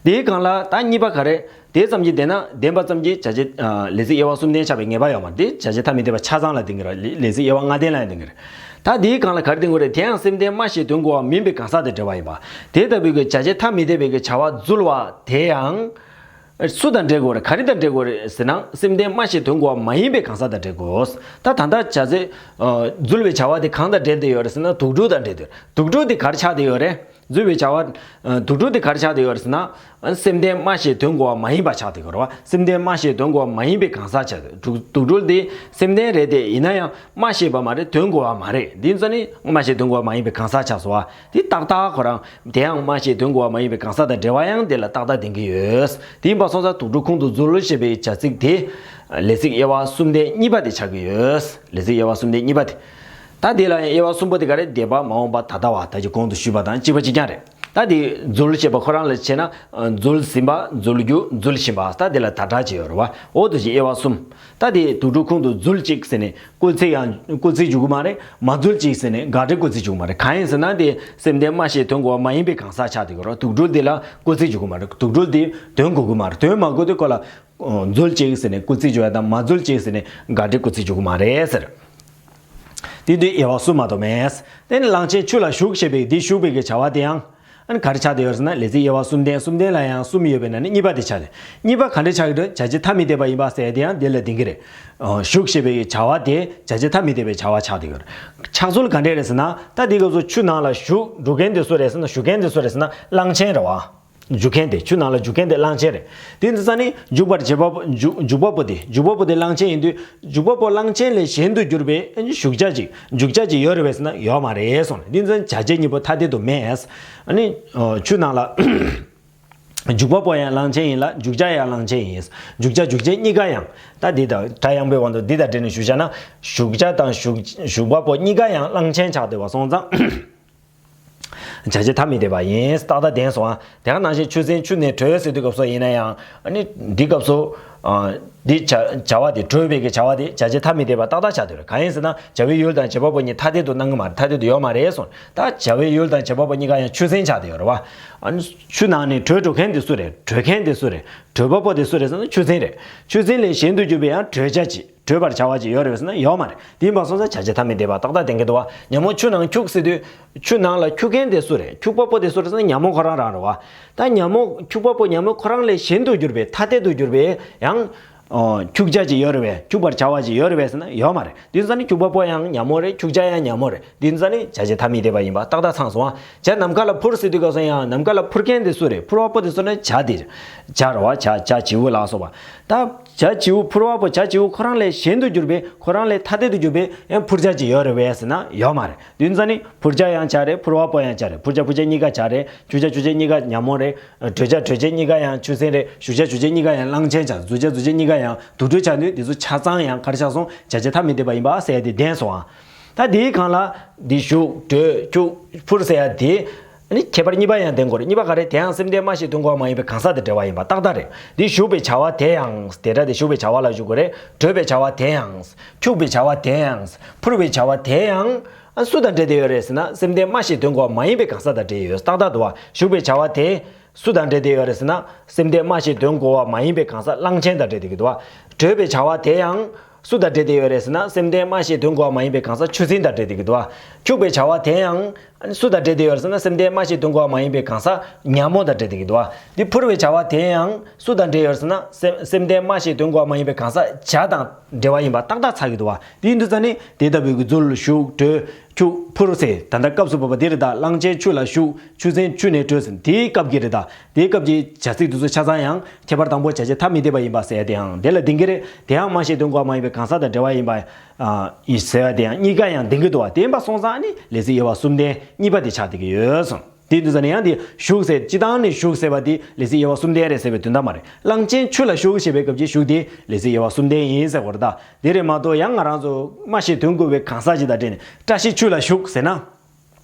དེའི་སྒང་ལ་ད་གཉིས་པ་ག་རེ། དེ་ཙམ་གྱིས་བསྡད་ན། བདེན་པ་ཙམ་གྱིས་བྱ་བྱེད། ཨ། ལས་ཚིག་དབྱེ་བ་གསུམ་ལྡན་ཆགས་པའི་ངེས་པ་ཡོད་མ་རེད། དེ་བྱ་བྱེད་ཐ་མི་དད་པ་ཆ་ཚང་ལ་ལྡན་གྱི་རེད། ལས་ཚིག་དབྱེ་བ་ལྔ་ལྡན་ལ་ལྡན་གྱི་རེད། ད་དེའི་སྒང་ལ་ག་རེ་ལྡན་དགོས་རེད། དེ་ཡང་སེམས་ལྡན་སྨྲ་ཤེས་དོན་གོ་བ་མིན་པའི་གང་ཟག་དང་འབྲེལ་བ་ཡིན་པ། དེ་ལྟ་བུའི་གི་བྱ་བྱེད་ཐ་མི་དད་པའི་གི་བྱ་བ་འཛུལ་བ་དེ་ཡང་། སུ་དང་འབྲེལ་དགོས་རེད། ག་རེ་དང་འབྲེལ་དགོས་རེད་ཟེར་ན། སེམས་ལྡན་སྨྲ་ཤེས་དོན་གོ་བ་མ་ཡིན་པའི་གང་ཟག་དང་འབྲེལ་དགོས། ད་ད་ལྟ་བྱ་ཚིག་ཨ། འཛུལ་བའི་བྱ་བ་དེ་གང་དང་འབྲེལ་བསྡད་ཡོད་རེད་ཟེར་ན། དུག་སྦྲུལ་དང་འབྲེལ་བསྡད་ཡོད་རེད། དུག་སྦྲུལ་དེ་ག་རེ་ཆགས་བསྡད་ཡོད་རེད། འཛུལ་བའི་བྱ་བ། ཨ། དུག་སྦྲུལ་དེ་ག་རེ་ཆགས་བསྡད་ཡོད་རེད་ཟེར་ན། ཨ། སེམས་ལྡན་སྨྲ་ཤེས་དོན་གོ་བ་མ་ཡིན་པ་ཆགས་བསྡད་ཡོད་རེད་བ། སེམས་ལྡན་སྨྲ་ཤེས་དོན་གོ་བ་མ་ཡིན་པའི་གང་ཟག་ཆགས་བསྡད། དུག་དུག་སྦྲུལ་དེ་སེམས་ལྡན་རེད་དེ། ཡིན་ན་ཡང་སྨྲ་ཤེས་པ་མ་རེད། དོན་གོ་བ་མ་རེད། འདི་ཚོ་ནི་སྨྲ་ཤེས་དོན་གོ་བ་མ་ཡིན་པའི་གང་ཟག་ཆགས་སོང་བ། དེ་ཏག་ཏག་ཁོ་རང་། དེ་ཡང་སྨྲ་ཤེས་དོན་གོ་བ་མ་ཡིན་པའི་གང་ཟག་དང་འབྲེལ་བ་ཡང་དེ་ལ་ཏག་ཏག་ལྡན་གྱི་ཡོད། དེ་ཡིན་པ་སོང་ཙང་དུག་སྦྲུལ་ཁུངས་དུ་འཛུལ་ཞེས་པའི་བྱ་ཚིག་དེ། ལས་ཚིག་དབྱེ་བ་གསུམ་ལྡན་གཉིས་པ་དེ་ཆགས་ཀྱི་ཡོད། ལས་ཚིག་དབྱེ་བ་གསུམ་ལྡན་གཉིས་པ་དེ། ད་དེ་ལ་ཡང་དབྱེ་བ་གསུམ་པོ་དེ་ག་རེ། འདས་པ། མ་འོངས་པ། ད་ལྟ་བ། ད་ཅི་གོང་དུ་ཞུས་པ་དང་གཅིག་པ་གཅིག་རྐྱང་རེད། ད་དེ་འཛུལ་ཞེས་པ་ཁོ་རང་ལ་བྱས་ན། འཛུལ་ཟིན་པ། འཛུལ་རྒྱུ། འཛུལ་བཞིན་པ། ད་དེ་ལ་ད་དྲག་ཅིག་ཡོད་རེད་བ། འོ་དེ་བཞིན་དབྱེ་བ་གསུམ། ད་དེ་དུག་སྦྲུལ་ཁུངས་དུ་འཛུལ་ཅིག་ཟེར་ནས་སྐུལ་ཚིག་ཡང་སྐུལ་ཚིག་འཇུག་གི་མ་རེད། མ་འཛུལ་ཅིག་ཟེར་ནས་དགག་སྒྲའི་སྐུལ་ཚིག་འཇུག་གི་མ་རེད། གང་ཡིན་ཟེར་ན་དེ་སེམས་ལྡན་སྨྲ་ཤེས་དོན་གོ་བ་མ་ཡིན་པའི་གང་ཟག་ཆགས་བསྡད་ཀྱི་རེད། དུག་སྦྲུལ་དེ་ལ་སྐུལ་ཚིག་འཇུག་གི་མ་རེད། དུག་སྦྲུལ་དེ་དོན་གོ་གི་མ་རེད། དོན་མ་གོ་དུས་ཁོ་ལ། འཛུལ་ཅིག་ཟེར་ནས་སྐུལ་ཚིག་འཇུག་ཡ་དང་། མ་འཛུལ་ཅིག་ཟེར་ནས་དགག་སྒྲའི་སྐུལ་ཚིག་འཇུག་གི་མ་རེད་ཟེར། དེ་དུས་དབྱེ་བ་གསུམ་མ་གཏོགས་མེད། དེ་ནི་གླང་ཆེན་ཆུ་ལ་ཞུགས་ཞེས་པའི་འདི་ཞུགས་པའི་གི་བྱ་བ་དེ་ཡང་། ཨ་ནི་ག་རེ་ཆགས་བསྡད་ཡོད་ཟེར་ན། ལས་ཚིག་དབྱེ་བ་གསུམ་ལྡན། གསུམ་ལྡན་ལ་ཡང་གསུམ་ཡོད་པའི་ནང་ནས་གཉིས་པ་དེ་ཆགས་ཏེ། གཉིས་པ་ག་འདྲ་ཆགས་ཀྱི་འདུག་བྱ་བྱེད་ཐ་མི་དད་པ་ཡིན་པ་ཟེར་དེ་ཡང་དེ་ལ་ལྡན་གྱི་རེད། ཨ། ཞུགས་ཞེས་པའི་བྱ་བ་དེ་བྱ་བྱེད་ཐ་མི་དད་པའི་བྱ་བ་ཆགས་བསྡད་ཡོད་རེད། ཆགས་ཚུལ་ག་འདྲས་རེད་ཟེར་ན། ད་དེའི་སྐབས་སུ་ཆུ་ནང་ལ་ཞུགས། འགྲོ་མཁན་དེ་སུ་རེད་ཟེར་ན། ཞུགས་མཁན་དེ་སུ་རེད་ཟེར་ན་གླང་ཆེན་རེད་བ། འཇུག་མཁན་དེ། ཆུ་ནང་ལ་འཇུག་མཁན་དེ་གླང་ཆེན་རེད། དེ་འདི་ཙ་ནི་འཇུག་པར་བྱེད་པ་པོ། འཇུག་འཇུག་པ་པོ་དེ། འཇུག་པ་པོ་དེ་གླང་ཆེན་ཡིན་དུས། འཇུག་པ་པོ་གླང་ཆེན་ལས་གཞན་དུ་གྱུར་པའི་ཞུགས་བྱ་ཅིག་འཇུག་བྱ་ཅིག་ཡོད་རེད་པས་ཟེར་ན་ཡོད་མ་རེད་གསུངས་ནས། འདི་ཙ་ནི་བྱ་བྱེད་གཉིས་པོ་ཐ་དད་དུ་མེད། ཨ་ནི་ཆུ་ནང་ལ་འཇུག་པ་པོ་ཡང་གླང་ཆེན་ཡིན་ལ། འཇུག་བྱ་ཡང་གླང་ཆེན་ཡིན། འཇུག་བྱ་འཇུག་བྱེད་གཉིས་ཀ་ཡང་། ད་འདི་དང་སྒྲ་དབྱངས་པའི་དབང་དུ་འདི་དང་འབྲེལ་ནས་ཞུ་བྱ་ན། ཞུགས་བྱ་དང་ཞུགས་ཞུགས་པ་པོ་གཉིས་ཀ་ཡང་གླང་ཆེན་ཆགས་བསྡད་པ་སོང་ཙང་། བྱ་བྱེད་ཐ་མི་དད་པ་ཡིན། ཏག་ཏག་བདེན་སོང་ཨ། དེ་ག་ནང་བཞིན་ཆུ་སྲིན་ཆུ་ནས་བྲོས་ཟེར་དུས་སྐབས་སུ་ཡིན་ན་ཡང་། ཨ་ནི་འདི་སྐབས་སུ། ཨ། འདི་བྱ་བྱ་བ་དེ། བྲོས་པའི་གི་བྱ་བ་དེ་བྱ་བྱེད་ཐ་མི་དད་པ་ཏག་ཏག་ཆགས་བསྡད་རེད། གང་ཡིན་ཟེར་ན་བྱ་བའི་ཡུལ་དང་བྱེད་པ་པོ་གཉིས་ཐ་དད་དུ་སྣང་གི་མ་རེད། ཐ་དད་དུ་ཡོད་མ་རེད་གསུངས། ད་བྱ་བའི་ཡུལ་དང་བྱེད་པ་པོ་གཉིས་ཀ་ཡང་ཆུ་སྲིན་ཆགས་བསྡད་ཡོད་རེད་བ། ཨ་ནི་ཆུ་ནང་ནས་བྲོས་འགྲོ་མཁན་དེ་སུ་རེད། བྲོས་མཁན་དེ་སུ་རེད། བྲོས་པ་པོ་དེ་སུ་རེད་ཟེར་ན་ཆུ་སྲིན་རེད། ཆུ་སྲིན་ལས་གཞན་དུ་གྱུར་པའི་ཡང་བྲོས་བྱ་ཅིག་བྲོས་པར་བྱ་བ་ཅིག་ཡོད་རེད་པས་ཟེར་ན་ཡོད་མ་རེད། དེ་ཡིན་པ་སོང་ཙང་བྱ་བྱེད་ཐ་མི་དད་པ་ཏག་ཏག་ལྡན་གྱི་འདུག་བ། ཉ་མོ་ཆུ་ནང་འཁྱུག་ཟེར་དུས། ཆུ་ནང་ལ་འཁྱུག་མཁན་དེ་སུ་རེད། འཁྱུག་པ་པོ་དེ་སུ་རེད་ཟེར་ན་ཉ་མོ་ཁོ་རང་རང་རེད་བ། ད་ཉ་མོ། འཁྱུག་པ་པོ་ཉ་མོ་ཁོ་རང་ལས་གཞན་དུ་གྱུར་པའི། ཐ་དད་དུ་གྱུར་པའི་ཡང་། ཨོ། འཁྱུག་བྱ་ཅིག་ཡོད་རེད་པས། འཁྱུག་པར་བྱ་བ་ཅིག་ཡོད་རེད་པས་ཟེར་ན་ཡོད་མ་རེད། དེ་ཙ་ནི་འཁྱུག་པ་པོ་ཡང་ཉ་མོ་རེད། འཁྱུག་བྱ་ཡང་ཉ་མོ་རེད། དེ་ཙ་ནི་བྱ་བྱེད་ཐ་མི་དད་པ་ཡིན་པ་ཏག་ཏག་ཚང་སོང་ཨ། བྱ་ནམ་མཁའ་ལ་འཕུར་ཟེར་དུས་སྐབས་སུ་ཡང་ནམ་མཁའ་ལ་འཕུར་མཁན་དེ་སུ་རེད། འཕུར་བ་པོ་དེ་སུ་ན་བྱ་དེ། བྱ་རེད་བ། བྱ་བྱ་བྱིའུ་ལ་སོགས་པ། ད་བྱ་བྱིའུ་ཕུར་བ་པོ་བྱ་བྱིའུ་ཁོ་རང་ལས་གཞན་དུ་གྱུར་པའི་ཁོ་རང་ལས་ཐ་དད་དུ་གྱུར་པའི་ཡང་ཕུར་བྱ་ཅིག་ཡོད་རེད་པས་ཟེར་ན་ཡོད་མ་རེད། དེ་ཙང་ནི་ཕུར་བྱ་ཡང་བྱ་རེད། ཕུར་བ་པོ་ཡང་བྱ་རེད། ཕུར་བྱ་ཕུར་བྱེད་གཉིས་ཀ་བྱ་རེད། ཆུ་བྱ་ཆུ་བྱེད་གཉིས་ཀ་ཉ་མོ་རེད། དྲོད་བྱ་དྲོད་བྱེད་གཉིས་ཀ་ཡང་ཆུ་སྲིན་རེད། ཞུགས་བྱ་ཞུགས་བྱེད་གཉིས་ཀ་ཡང་གླང་ཆེན་བྱ། རྫུ་བྱ་རྫུ་བྱེད་གཉིས་ཀ་ཡང་དུར་ཁྲོད་བྱ། ནི་འདི་ཚོ་ཆ་ཚང་ཡང་ག་རེ་ཆགས་སོང་། བྱ་བྱེད་ཐ་མི་དད་པ་ཡིན་པ་ཟེར་ཡ་དེ་བདེན་སོང་ཨ། ད་དེའི་སྒང་ལ་འདི་ཞུགས་དྲོད་ཁྱུག་ཕུར་ཟེར་ཡ་དེ། ཨ་ནི་ཁྱད་པར་གཉིས་པ་ཡང་ལྡན་དགོས་རེད། གཉིས་པ་ག་རེ། དེ་ཡང་སེམས་ལྡན་སྨྲ་ཤེས་དོན་གོ་བ་མ་ཡིན་པའི་གང་ཟག་དང་འབྲེལ་བ་ཡིན་པ་ཏག་ཏག་རེད། འདི་ཞུགས་པའི་བྱ་བ་དེ་ཡང་། དེ་སྒྲ་དེ་ཞུགས་པའི་བྱ་བ་ལ་ཞུགས་དགོས་རེད། དྲོད་པའི་བྱ་བ་དེ་ཡང་། ཁྱུག་པའི་བྱ་བ་དེ་ཡང་། ཕུར་བའི་བྱ་བ་དེ་ཡང་། ཨ། སུ་དང་འབྲེལ་བསྡད་ཡོད་རེད་ཟེར་ན། སེམས་ལྡན་སྨྲ་ཤེས་དོན་གོ་བ་མ་ཡིན་པའི་གང་ཟག་དང་འབྲེལ་ཡོད། ཏག་ཏག་འདུག་བ། ཞུགས་པའི་བྱ་བ་དེ། སུ་དང་འབྲེལ་བསྡད་ཡོད་རེད་ཟེར་ན། སེམས་ལྡན་སྨྲ་ཤེས་དོན་གོ་བ་མ་ཡིན་པའི་གང་ཟག་གླང་ཆེན་དང་འབྲེལ་བསྡད་ཀྱི་འདུག་བ། དྲོད་པའི་བྱ་བ་དེ་ཡང་། སུ་དང་འབྲེལ་བསྡད་ཡོད་རེད་ཟེར་ན། སེམས་ལྡན་སྨྲ་ཤེས་དོན་གོ་བ་མ་ཡིན་པའི་གང་ཟག་ཆུ་སྲིན་དང་འབྲེལ་བསྡད་ཀྱི་འདུག་བ། ཁྱུག་པའི་བྱ་བ་དེ་ཡང་། སུ་དང་འབྲེལ་བསྡད་ཡོད་རེད་ཟེར་ན། སེམས་ལྡན་སྨྲ་ཤེས་དོན་གོ་བ་མ་ཡིན་པའི་གང་ཟག་ཉ་མོ་དང་འབྲེལ་བསྡད་ཀྱི་འདུག་བ། འདི་ཕུར་བའི་བྱ་བ་དེ་ཡང་། སུ་དང་འབྲེལ་ཡོད་རེད་ཟེར་ན། སེམས་སེམས་ལྡན་སྨྲ་ཤེས་དོན་གོ་བ་མ་ཡིན་པའི་གང་ཟག་བྱ་དང་འབྲེལ་བ་ཡིན་པ་ཏག་ཏག་ཆགས་ཀྱི་འདུག་བ། དེ་ཡིན་དུས་ཙང་ནི་དེ་ལྟ་བུའི་གི་རྫུ་ཞུགས་དྲོད་ཁྱུག་ཕུར་ཟེར། ད་ལྟ་སྐབས་སུ་བབ་པ་འདི་རེད། ད་གླང་ཆེན་ཆུ་ལ་ཞུགས། ཆུ་སྲིན་ཆུ་ནས་དྲོས་ཟེར། དེའི་སྐབས་ཀྱི་རེད་ད། དེའི་སྐབས་ཀྱི་བྱ་ཚིག་དེ་ཚོ་ཆ་ཚང་ཡང་ཁྱད་པར་དང་པོ་བྱ་བྱེད་ཐ་མི་དད་པ་ཡིན་པ་ཟེར་ཡ་དེའང་དེ་ལ་ལྡན་གྱི་རེད། དེའང་སྨྲ་ཤེས་དོན་གོ་བ་མ་ཡིན་པའི་གང་ཟག་དང་འབྲེལ་བ་ཡིན་པ། ཨ། ཡིན་ཟེར་བ་དེའང་གཉིས་ཀ་ཡང་ལྡན་གྱི་འདུག་བ། དེ་ཡིན་པ་སོང་ཙང་ནི་ལས་ཚིག་དབྱེ་བ་གསུམ་ལྡན་གཉིས་པ་དེ་ཆགས་བསྡད་ཀྱི་ཡོད་གསུངས། དེ་དུས་ཙང་ནས་ཡང་དེ་ཞུགས་ཟེར། སྤྱིར་བཏང་ནས་ཞུགས་ཟེར་བ་དེ་ལས་ཚིག་དབྱེ་བ་གསུམ་ལྡན་རེད་ཟེར་བའི་དོན་དག་མ་རེད། གླང་ཆེན་ཆུ་ལ་ཞུགས་ཞེས་པའི་སྐབས་ཀྱི་ཞུགས་དེ་ལས་ཚིག་དབྱེ་བ་གསུམ་ལྡན་ཡིན་ཟེར་བ་རེད་ད། དེ་རེད་མ་གཏོགས་ཡང་ང་རང་ཚོ་སྨྲ་ཤེས་དོན་གོ་བའི་གང་ཟག་ཅིག་དང་འབྲེལ་ནས་བཀྲ་ཤིས་ཆུ་ལ་ཞུགས་ཟེར་ན།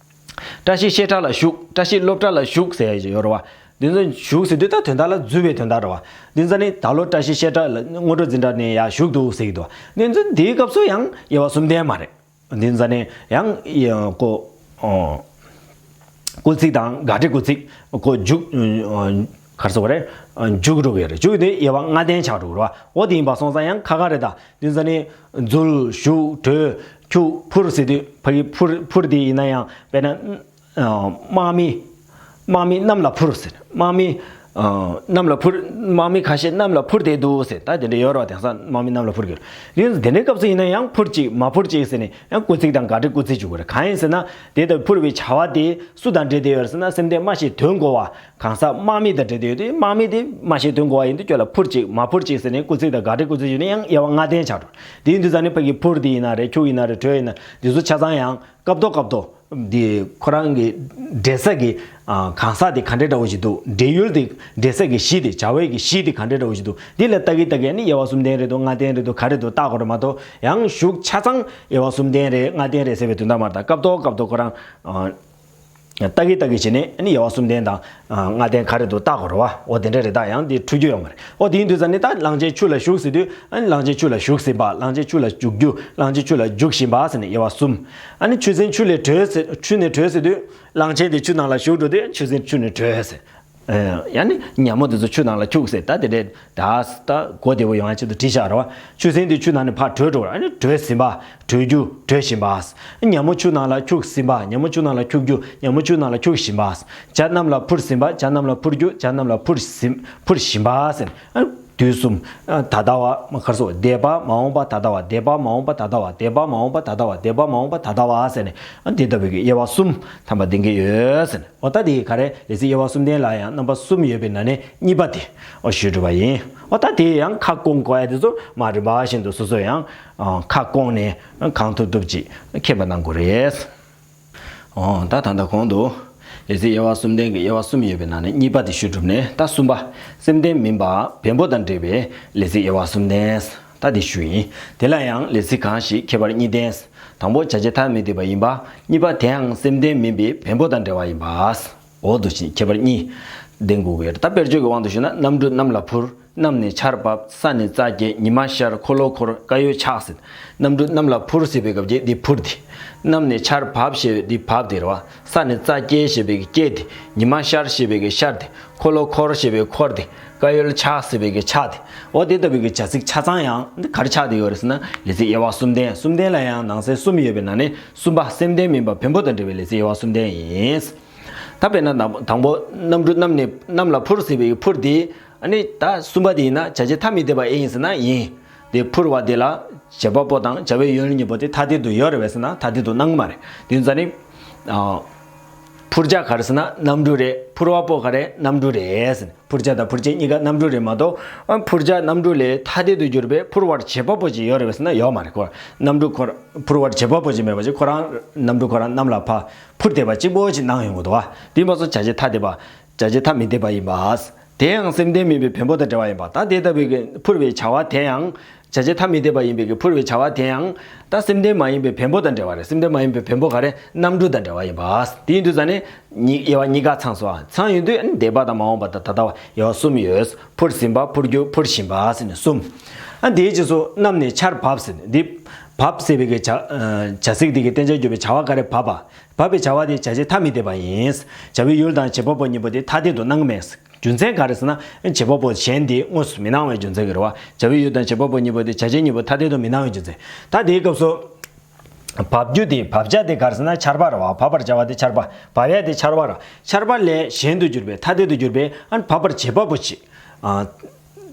བཀྲ་ཤིས་བཤད་གྲྭ་ལ་ཞུགས། བཀྲ་ཤིས་སློབ་གྲྭ་ལ་ཞུགས་ཟེར་ཡ་ཡོད་རེད་བ། འདི་ཚོ་ཞུགས་ཟེར་དུས་ད་དོན་དག་ལ་འཛུལ་བའི་དོན་དག་རེད་བ། འདི་ཚོ་ནི་ད་ལོ་བཀྲ་ཤིས་བཤད་གྲྭ་ལ་སྔོན་འགྲོ་འཛིན་གྲྭ་ནས་ཡར་ཞུགས་འདུག་ཟེར་གྱི་འདུག་བ། འདི་ཚོ་འདིའི་སྐབས་སུ་ཡང་དབྱེ་བ་གསུམ་ལྡན་མ་རེད། འདི་ཚོ་ནི་ཡང་ཡང་ཀོ། ཨོ། སྐུལ་ཚིག་དང་དགག་སྒྲའི་སྐུལ་ཚིག་ཀོ་འཇུག་ཨ། ག་རེ་ཟེར་དགོས་རེད། ཨ། འཇུག་འགྲོ་གི་རེད། འཇུག་དེ་དབྱེ་བ་ལྔ་ལྡན་ཆགས་འགྲོ་གི་རེད་བ། འོ་དེ་ཡིན་པ་སོང་ཙང་ཡང་ཁ་ཁ་རེད་ད། འདི་ཚོ་ནི་འཛུལ་ཞུགས་དྲོས་ཁྱུག་ཕུར་ཟེར་དུས་ཕ་གི་ཕུར་ཕུར་དེ་ཡིན་ན་ཡང་དཔེར་ན། ཨ། དམག་མི། དམག་མི་གནམ་ལ་འཕུར་ཟེར། དམག་མི། ཨ། གནམ་ལ་འཕུར། དམག་མི་ཁ་ཤས་གནམ་ལ་འཕུར་བསྡད་འདུག་ཟེར། ད་དེ་འདྲ་ཡོད་རེད་བ། དེང་སང་དམག་མི་གནམ་ལ་འཕུར་གྱི་རེད། དེ་འདྲའི་སྐབས་སུ་ཡིན་ན་ཡང་ཕུར་གཅིག་མ་ཕུར་གཅིག་ཟེར་ནས་ཡང་སྐུལ་ཚིག་དང་དགག་སྒྲའི་སྐུལ་ཚིག་འཇུག་དགོས་རེད། གང་ཡིན་ཟེར་ན། དེ་ལྟར་ཕུར་བའི་བྱ་བ་དེ་སུ་དང་འབྲེལ་བསྡད་ཡོད་རེད་ཟེར་ན། སེམས་ལྡན་སྨྲ་ཤེས་དོན་གོ་བ་གང་ཟག་དམག་མི་དང་འབྲེལ་བསྡད་ཡོད་དུས། དམག་མི་དེ་སྨྲ་ཤེས་དོན་གོ་བ་ཡིན་དུས་ཁྱོད་ལ་ཕུར་གཅིག་མ་ཕུར་གཅིག་ཟེར་ནས་སྐུལ་ཚིག་དང་དགག་སྒྲའི་སྐུལ་ཚིག་འཇུག་ནས་ཡང་དབྱེ་བ་ལྔ་ལྡན་ཆགས་འགྲོ། དེ་ཡིན་དུས་ཙང་ནས་ཕ་གི་ཕུར་དེ་ཡིན་ན་རེད། ཁྱུག་ཡིན་ན་རེད། དྲོད་ཡིན་ན། འདི་ཚོ་ཆ་ཚང་ཡང་སྐབས་ཐོག་སྐབས་ཐོག་འདི་ཁོ་རང་གི་འབྲེལ་ས་གི། ཨ། གང་ཟག་དེ་ག་འདྲ་འདྲ་བོ་ཞིག་འདུག་འབྲེལ་ཡུལ་དེ། འབྲེལ་ས་གི་གཞི་དེ། བྱ་བའི་གི་གཞི་དེ་ག་འདྲ་འདྲ་བོ་ཞིག་འདུག་འདི་ལ་ལྟ་གི་ལྟ་གི་ནི་དབྱེ་བ་གསུམ་ལྡན་རེད་འདུག་ལྔ་ལྡན་རེད་འདུག་ག་རེ་འདུག་བལྟ་དགོས་རེད་མ་གཏོགས། ཡང་ཞུགས་ཆ་ཚང་དབྱེ་བ་གསུམ་ལྡན་རེད། ལྔ་ལྡན་རེད་ཟེར་བའི་དོན་དག་མ་རེད། ད་སྐབས་ཐོག་སྐབས་ཐོག་ཁོ་རང་། ཨ། ལྟ་གི་ལྟ་གི་བྱས་ནས་ནི་དབྱེ་བ་གསུམ་ལྡན་དང་། ཨ། ལྔ་ལྡན་ག་རེ་འདུག་བལྟ་དགོས་རེད་བ། འོ་དེ་འདྲ་རེད། ད་ཡང་འདི་འཁྲུལ་རྒྱུ་ཡོད་མ་རེད། འོ་དེ་ཡིན་དུས་ཙང་ནི་ད་གླང་ཆེན་ཆུ་ལ་ཞུགས་ཟེར་དུས། ཨ་ནི་གླང་ཆེན་ཆུ་ལ་ཞུགས་ཟིན་པ། གླང་ཆེན་ཆུ་ལ་འཇུག་རྒྱུ། གླང་ཆེན་ཆུ་ལ་འཇུག་བཞིན་པ་ཟེར་ནས་དབྱེ་བ་གསུམ། ཨ་ནི་ཆུ་སྲིན་ཆུ་ལས་དྲོས་ཟེར། ཆུ་ནས་དྲོས་ཟེར་དུས། གླང་ཆེན་དེ་ཆུ་ནང་ལ་ཞུགས་འགྲོ་དུས་ཆུ་སྲིན་ཆུ་ནས་དྲོས་ཟེར། ཨེ། ཡང་ནི་ཉ་མོ་དེ་ཚོ་ཆུ་ནང་ལ་ཁྱུག་ཟེར། ད་དེ་འདྲའི་ད་ད་གོ་བདེ་པོ་ཡོང་ཡ་ཆེད་དུ་བྲིས་བཞག་རེད་བ། ཆུ་སྲིན་དེ་ཆུ་ནང་ནས་ཕར་བྲོས་འགྲོ་བ། ཨ་ནི་དྲོས་ཟིན་པ། དྲོས་རྒྱུ། དྲོས་བཞིན་པ། ཉ་མོ་ཆུ་ནང་ལ་ཁྱུག་ཟིན་པ། ཉ་མོ་ཆུ་ནང་ལ་ཁྱུག་རྒྱུ། ཉ་མོ་ཆུ་ནང་ལ་ཁྱུག་བཞིན་པ། བྱ་གནམ་ལ་འཕུར་ཟིན་པ། བྱ་གནམ་ལ་འཕུར་རྒྱུ། བྱ་གནམ་ལ་འཕུར་ཟིན། འཕུར་བཞིན་པ་ཟེར། ཨ། དུས་གསུམ། ཨ། ད་ལྟ་བ། མ་གར་སོ། འདས་པ། མ་འོངས་པ། ད་ལྟ་བ། འདས་པ། མ་འོངས་པ། ད་ལྟ་བ། འདས་པ། མ་འོངས་པ། ད་ལྟ་བ། འདས་པ། མ་འོངས་པ། ད་ལྟ་བ་ཟེར་ནས། ཨ། འདི་ལྟ་བུའི་གི་དབྱེ་བ་གསུམ་ཐམ་པ་ལྡན་གྱི་ཡོད་ཟེར་ནས། འོ་ད་དེ་ག་རེ། ལས་ཚིག་དབྱེ་བ་གསུམ་ལྡན་ལ་ཡང་རྣམ་པ་གསུམ་ཡོད་པའི་ནང་ནས་གཉིས་པ་དེ། འོ། ཞུས་གྲུབ་པ་ཡིན། འོ་ད་དེ་ཡང་ཁ་སྐོང་དགོས་ཡ་དེ་ཚོ་མ་རིམ་པ་བཞིན་དུ་སོ་སོ་ཡང་། ཨ། ཁ་སྐོང་ནས་གང་ཐུབ་ཐུབ་ཅིག་མཁྱེན་པ་གནང་དགོས་རེད། འོ། ད་ད་ལྟ་གོང་དུ་ལས་ཚིག་དབྱེ་བ་གསུམ་ལྡན་གྱི་དབྱེ་བ་གསུམ་ཡོད་པའི་ནང་ནས་གཉིས་པ་དེ་ཞུས་གྲུབ་ནས། ད་གསུམ་པ། སེམས་ལྡན་མིན་པ་བེམ་པོ་དང་འབྲེལ་བའི་ལས་ཚིག་དབྱེ་བ་གསུམ་ལྡན། ད་དེ་ཞུས་ཡིན། དེ་ལ་ཡང་ལས་ཚིག་གང་ཞིག་ཁྱད་པར་གཉིས་ལྡན། དང་པོ་བྱ་བྱེད་ཐ་མི་དད་པ་ཡིན་པ། གཉིས་པ་དེའང་སེམས་ལྡན་མིན་པའི་བེམ་པོ་དང་འབྲེལ་བ་ཡིན་པ། འོ་དུ་ཞིང་ཁྱད་པར་གཉིས་ལྡན་དགོས་ཀྱི་ཡོད་རེད། ད་དཔེར་བརྗོད་ཀྱི་དབང་དུ་ཞུས་ན། གནམ་གྲུ་གནམ་ལ་འཕུར། གནམ་ནས་ཆར་བབས། ས་ནས་རྩྭ་སྐྱེས། ཉི་མ་ཤར། འཁོར་ལོ་འཁོར། ཀ་ཡོལ་ཆགས་ཟེར། གནམ་གྲུ་གནམ་ལ་འཕུར་ཟེར་བའི་སྐབས་ཀྱི་འདི་འཕུར་དེ། གནམ་ནས་ཆར་བབས་ཞེས་པའི་འདི་བབས་དེ་རེད་བ། ས་ནས་རྩྭ་སྐྱེས་ཞེས་པའི་གི་སྐྱེས་དེ། ཉི་མ་ཤར་ཞེས་པའི་གི་ཤར་དེ། འཁོར་ལོ་འཁོར་ཞེས་པའི་འཁོར་དེ། ཀ་ཡོལ་ཆགས་ཟེར་བའི་གི་ཆགས་དེ། འོ་དེ་ལྟ་བུའི་གི་བྱ་ཚིག་ཆ་ཚང་ཡང་འདི་ག་རེ་ཆགས་བསྡད་ཡོད་རེད་ཟེར་ན། ལས་ཚིག་དབྱེ་བ་གསུམ་ལྡན། གསུམ་ལྡན་ལ་ཡང་ནང་གསེས་གསུམ་ཡོད་པའི་ནང་ནས་གསུམ་པ། སེམས་ལྡན་མིན་པ་བེམ་པོ་དང་འབྲེལ་བའི་ལས་ཚིག་དབྱེ་བ་གསུམ་ལྡན་ཡིན། ད་དཔེར་ན་དང་པོ། གནམ་གྲུ་གནམ་ནས་གནམ་ལ་འཕུར་ཟེར་བའི་འཕུར་དེ། ཨ་ནི་ད་གསུམ་པ་དེ་ཡིན་ན་བྱ་བྱེད་ཐ་མི་དད་པ་ཨེ་ཡིན་ཟེར་ན་ཡིན། དེ་འཕུར་བ་དེ་ལ་བྱེད་པ་པོ་དང་བྱ་བའི་ཡུལ་གཉིས་པོ་དེ་ཐ་དད་དུ་ཡོད་རེད་པས་ཟེར་ན། ཐ་དད་དུ་སྣང་གི་མ་རེད། དེ་ཡིན་ཙང་ནི། ཨ། འཕུར་བྱ་ག་རེ་ཟེར་ན་རྣམ་འགྲོས་རེད། འཕུར་བ་པོ་ག་རེ་རྣམ་འགྲོས་རེད་ཟེར། འཕུར་བྱ་དང་འཕུར་བྱེད་གཉིས་ཀ་རྣམ་འགྲོས་རེད་མ་གཏོགས། ཨ་འཕུར་བྱ་རྣམ་འགྲོས་ལས་ཐ་དད་དུ་གྱུར་པའི་འཕུར་བར་བྱེད་པ་པོ་ཅིག་ཡོད་རེད་པས་ཟེར་ན་ཡོད་མ་རེད། ཁོ་རྣམ་འགྲོས་ཁོ་འཕུར་བར་བྱེད་པ་པོ་ཅིག་མེད་པ་ཅིག་ཁོ་རང་རྣམ་འགྲོས་ཁོ་རང་གནམ་ལ་ཕར་འཕུར་བསྡད་པ་གཅིག་པོ་ཅིག་སྣང་ཡོང་གི་འདུག་བ། དེ་མ་སོང་བྱ་བྱེད་ཐ་དད་པ། བྱ་བྱེད་ཐ་མི་དད་པ་ཡིན་པ། དེ་ཡང་སེམས་ལྡན་མིན་པའི་བེམ་པོ་དང་འབྲེལ་བ་ཡིན་པ། ད་དེ་ལྟ་བུའི་གི་འཕུར་བའི་བྱ་བ་དེ་ཡང་། བྱ་བྱེད་ཐ་མི་དད་པ་ཡིན་པའི་གི་འཕུར་བའི་བྱ་བ་དེ་ཡང་། ད་སེམས་ལྡན་མ་ཡིན་པའི་བེམ་པོ་དང་འབྲེལ་བ་རེད། སེམས་ལྡན་མ་ཡིན་པའི་བེམ་པོ་ག་རེ་རྣམ་འགྲོས་དང་འབྲེལ་བ་ཡིན་པ། དེ་ཡིན་དུས་ཙ་ནས་གཉིས་དབྱེ་བ་གཉིས་ཀ་ཚང་སོང་། ཚང་ཡོང་དུས་ཨ་ནི་འདས་པ་དང་མ་འོངས་པ་དང་ད་ལྟ་བ་དབྱེ་བ་གསུམ་ཡོད། འཕུར་ཟིན་པ། འཕུར་རྒྱུ། འཕུར་བཞིན་པ་ཟེར་ནས་གསུམ། ཨ་འདིའི་རྗེས་སུ་གནམ་ནས་ཆར་བབས་ཟེར་ནས་འདི། བབས་ཟེར་བའི་གི་བྱ་བྱ་ཚིག་འདི་གི་བསྟན་བྱར་གྱུར་པའི་བྱ་བ་ག་རེ་བབས་པ། བབས་པའི་བྱ་བ་དེ་བྱ་བྱེད་ཐ་མི་དད་པ་ཡིན། བྱ་བའི་ཡུལ་དང་བྱེད་པ་པོ་གཉིས་པོ་དེ་ཐ་དད་དུ་སྣང་གི་མེད། རྒྱུ་མཚན་ག་རེ་ཟེར་ན་བྱེད་པ་པོ་གཞན་དེ་དངོས་སུ་མི་སྣང་བའི་རྒྱུ་མཚན་གྱིས་རེད་བ། བྱ་བའི་ཡུལ་དང་བྱེད་པ་པོ་གཉིས་པོ་དེ་བྱ་བྱེད་གཉིས་པོ་ཐ་དད་དུ་མི་སྣང་བའི་རྒྱུ་མཚན། ད་དེའི་སྐབས་སུ། བབས་རྒྱུ་དེ་བབས་བྱ་དེ་ག་རེ་ཟེར་ན་ཆར་པ་རེད་བ། བབས་པར་བྱ་བ་དེ་ཆར་པ། བབས་ཡ་དེ་ཆར་པ་རེད། ཆར་པ་ལས་གཞན་དུ་གྱུར་པའི་ཐ་དད་དུ་གྱུར་པའི་ཨ་ནི་བབས་པར་བྱེད་པ་པོ་ཅིག་ཨ།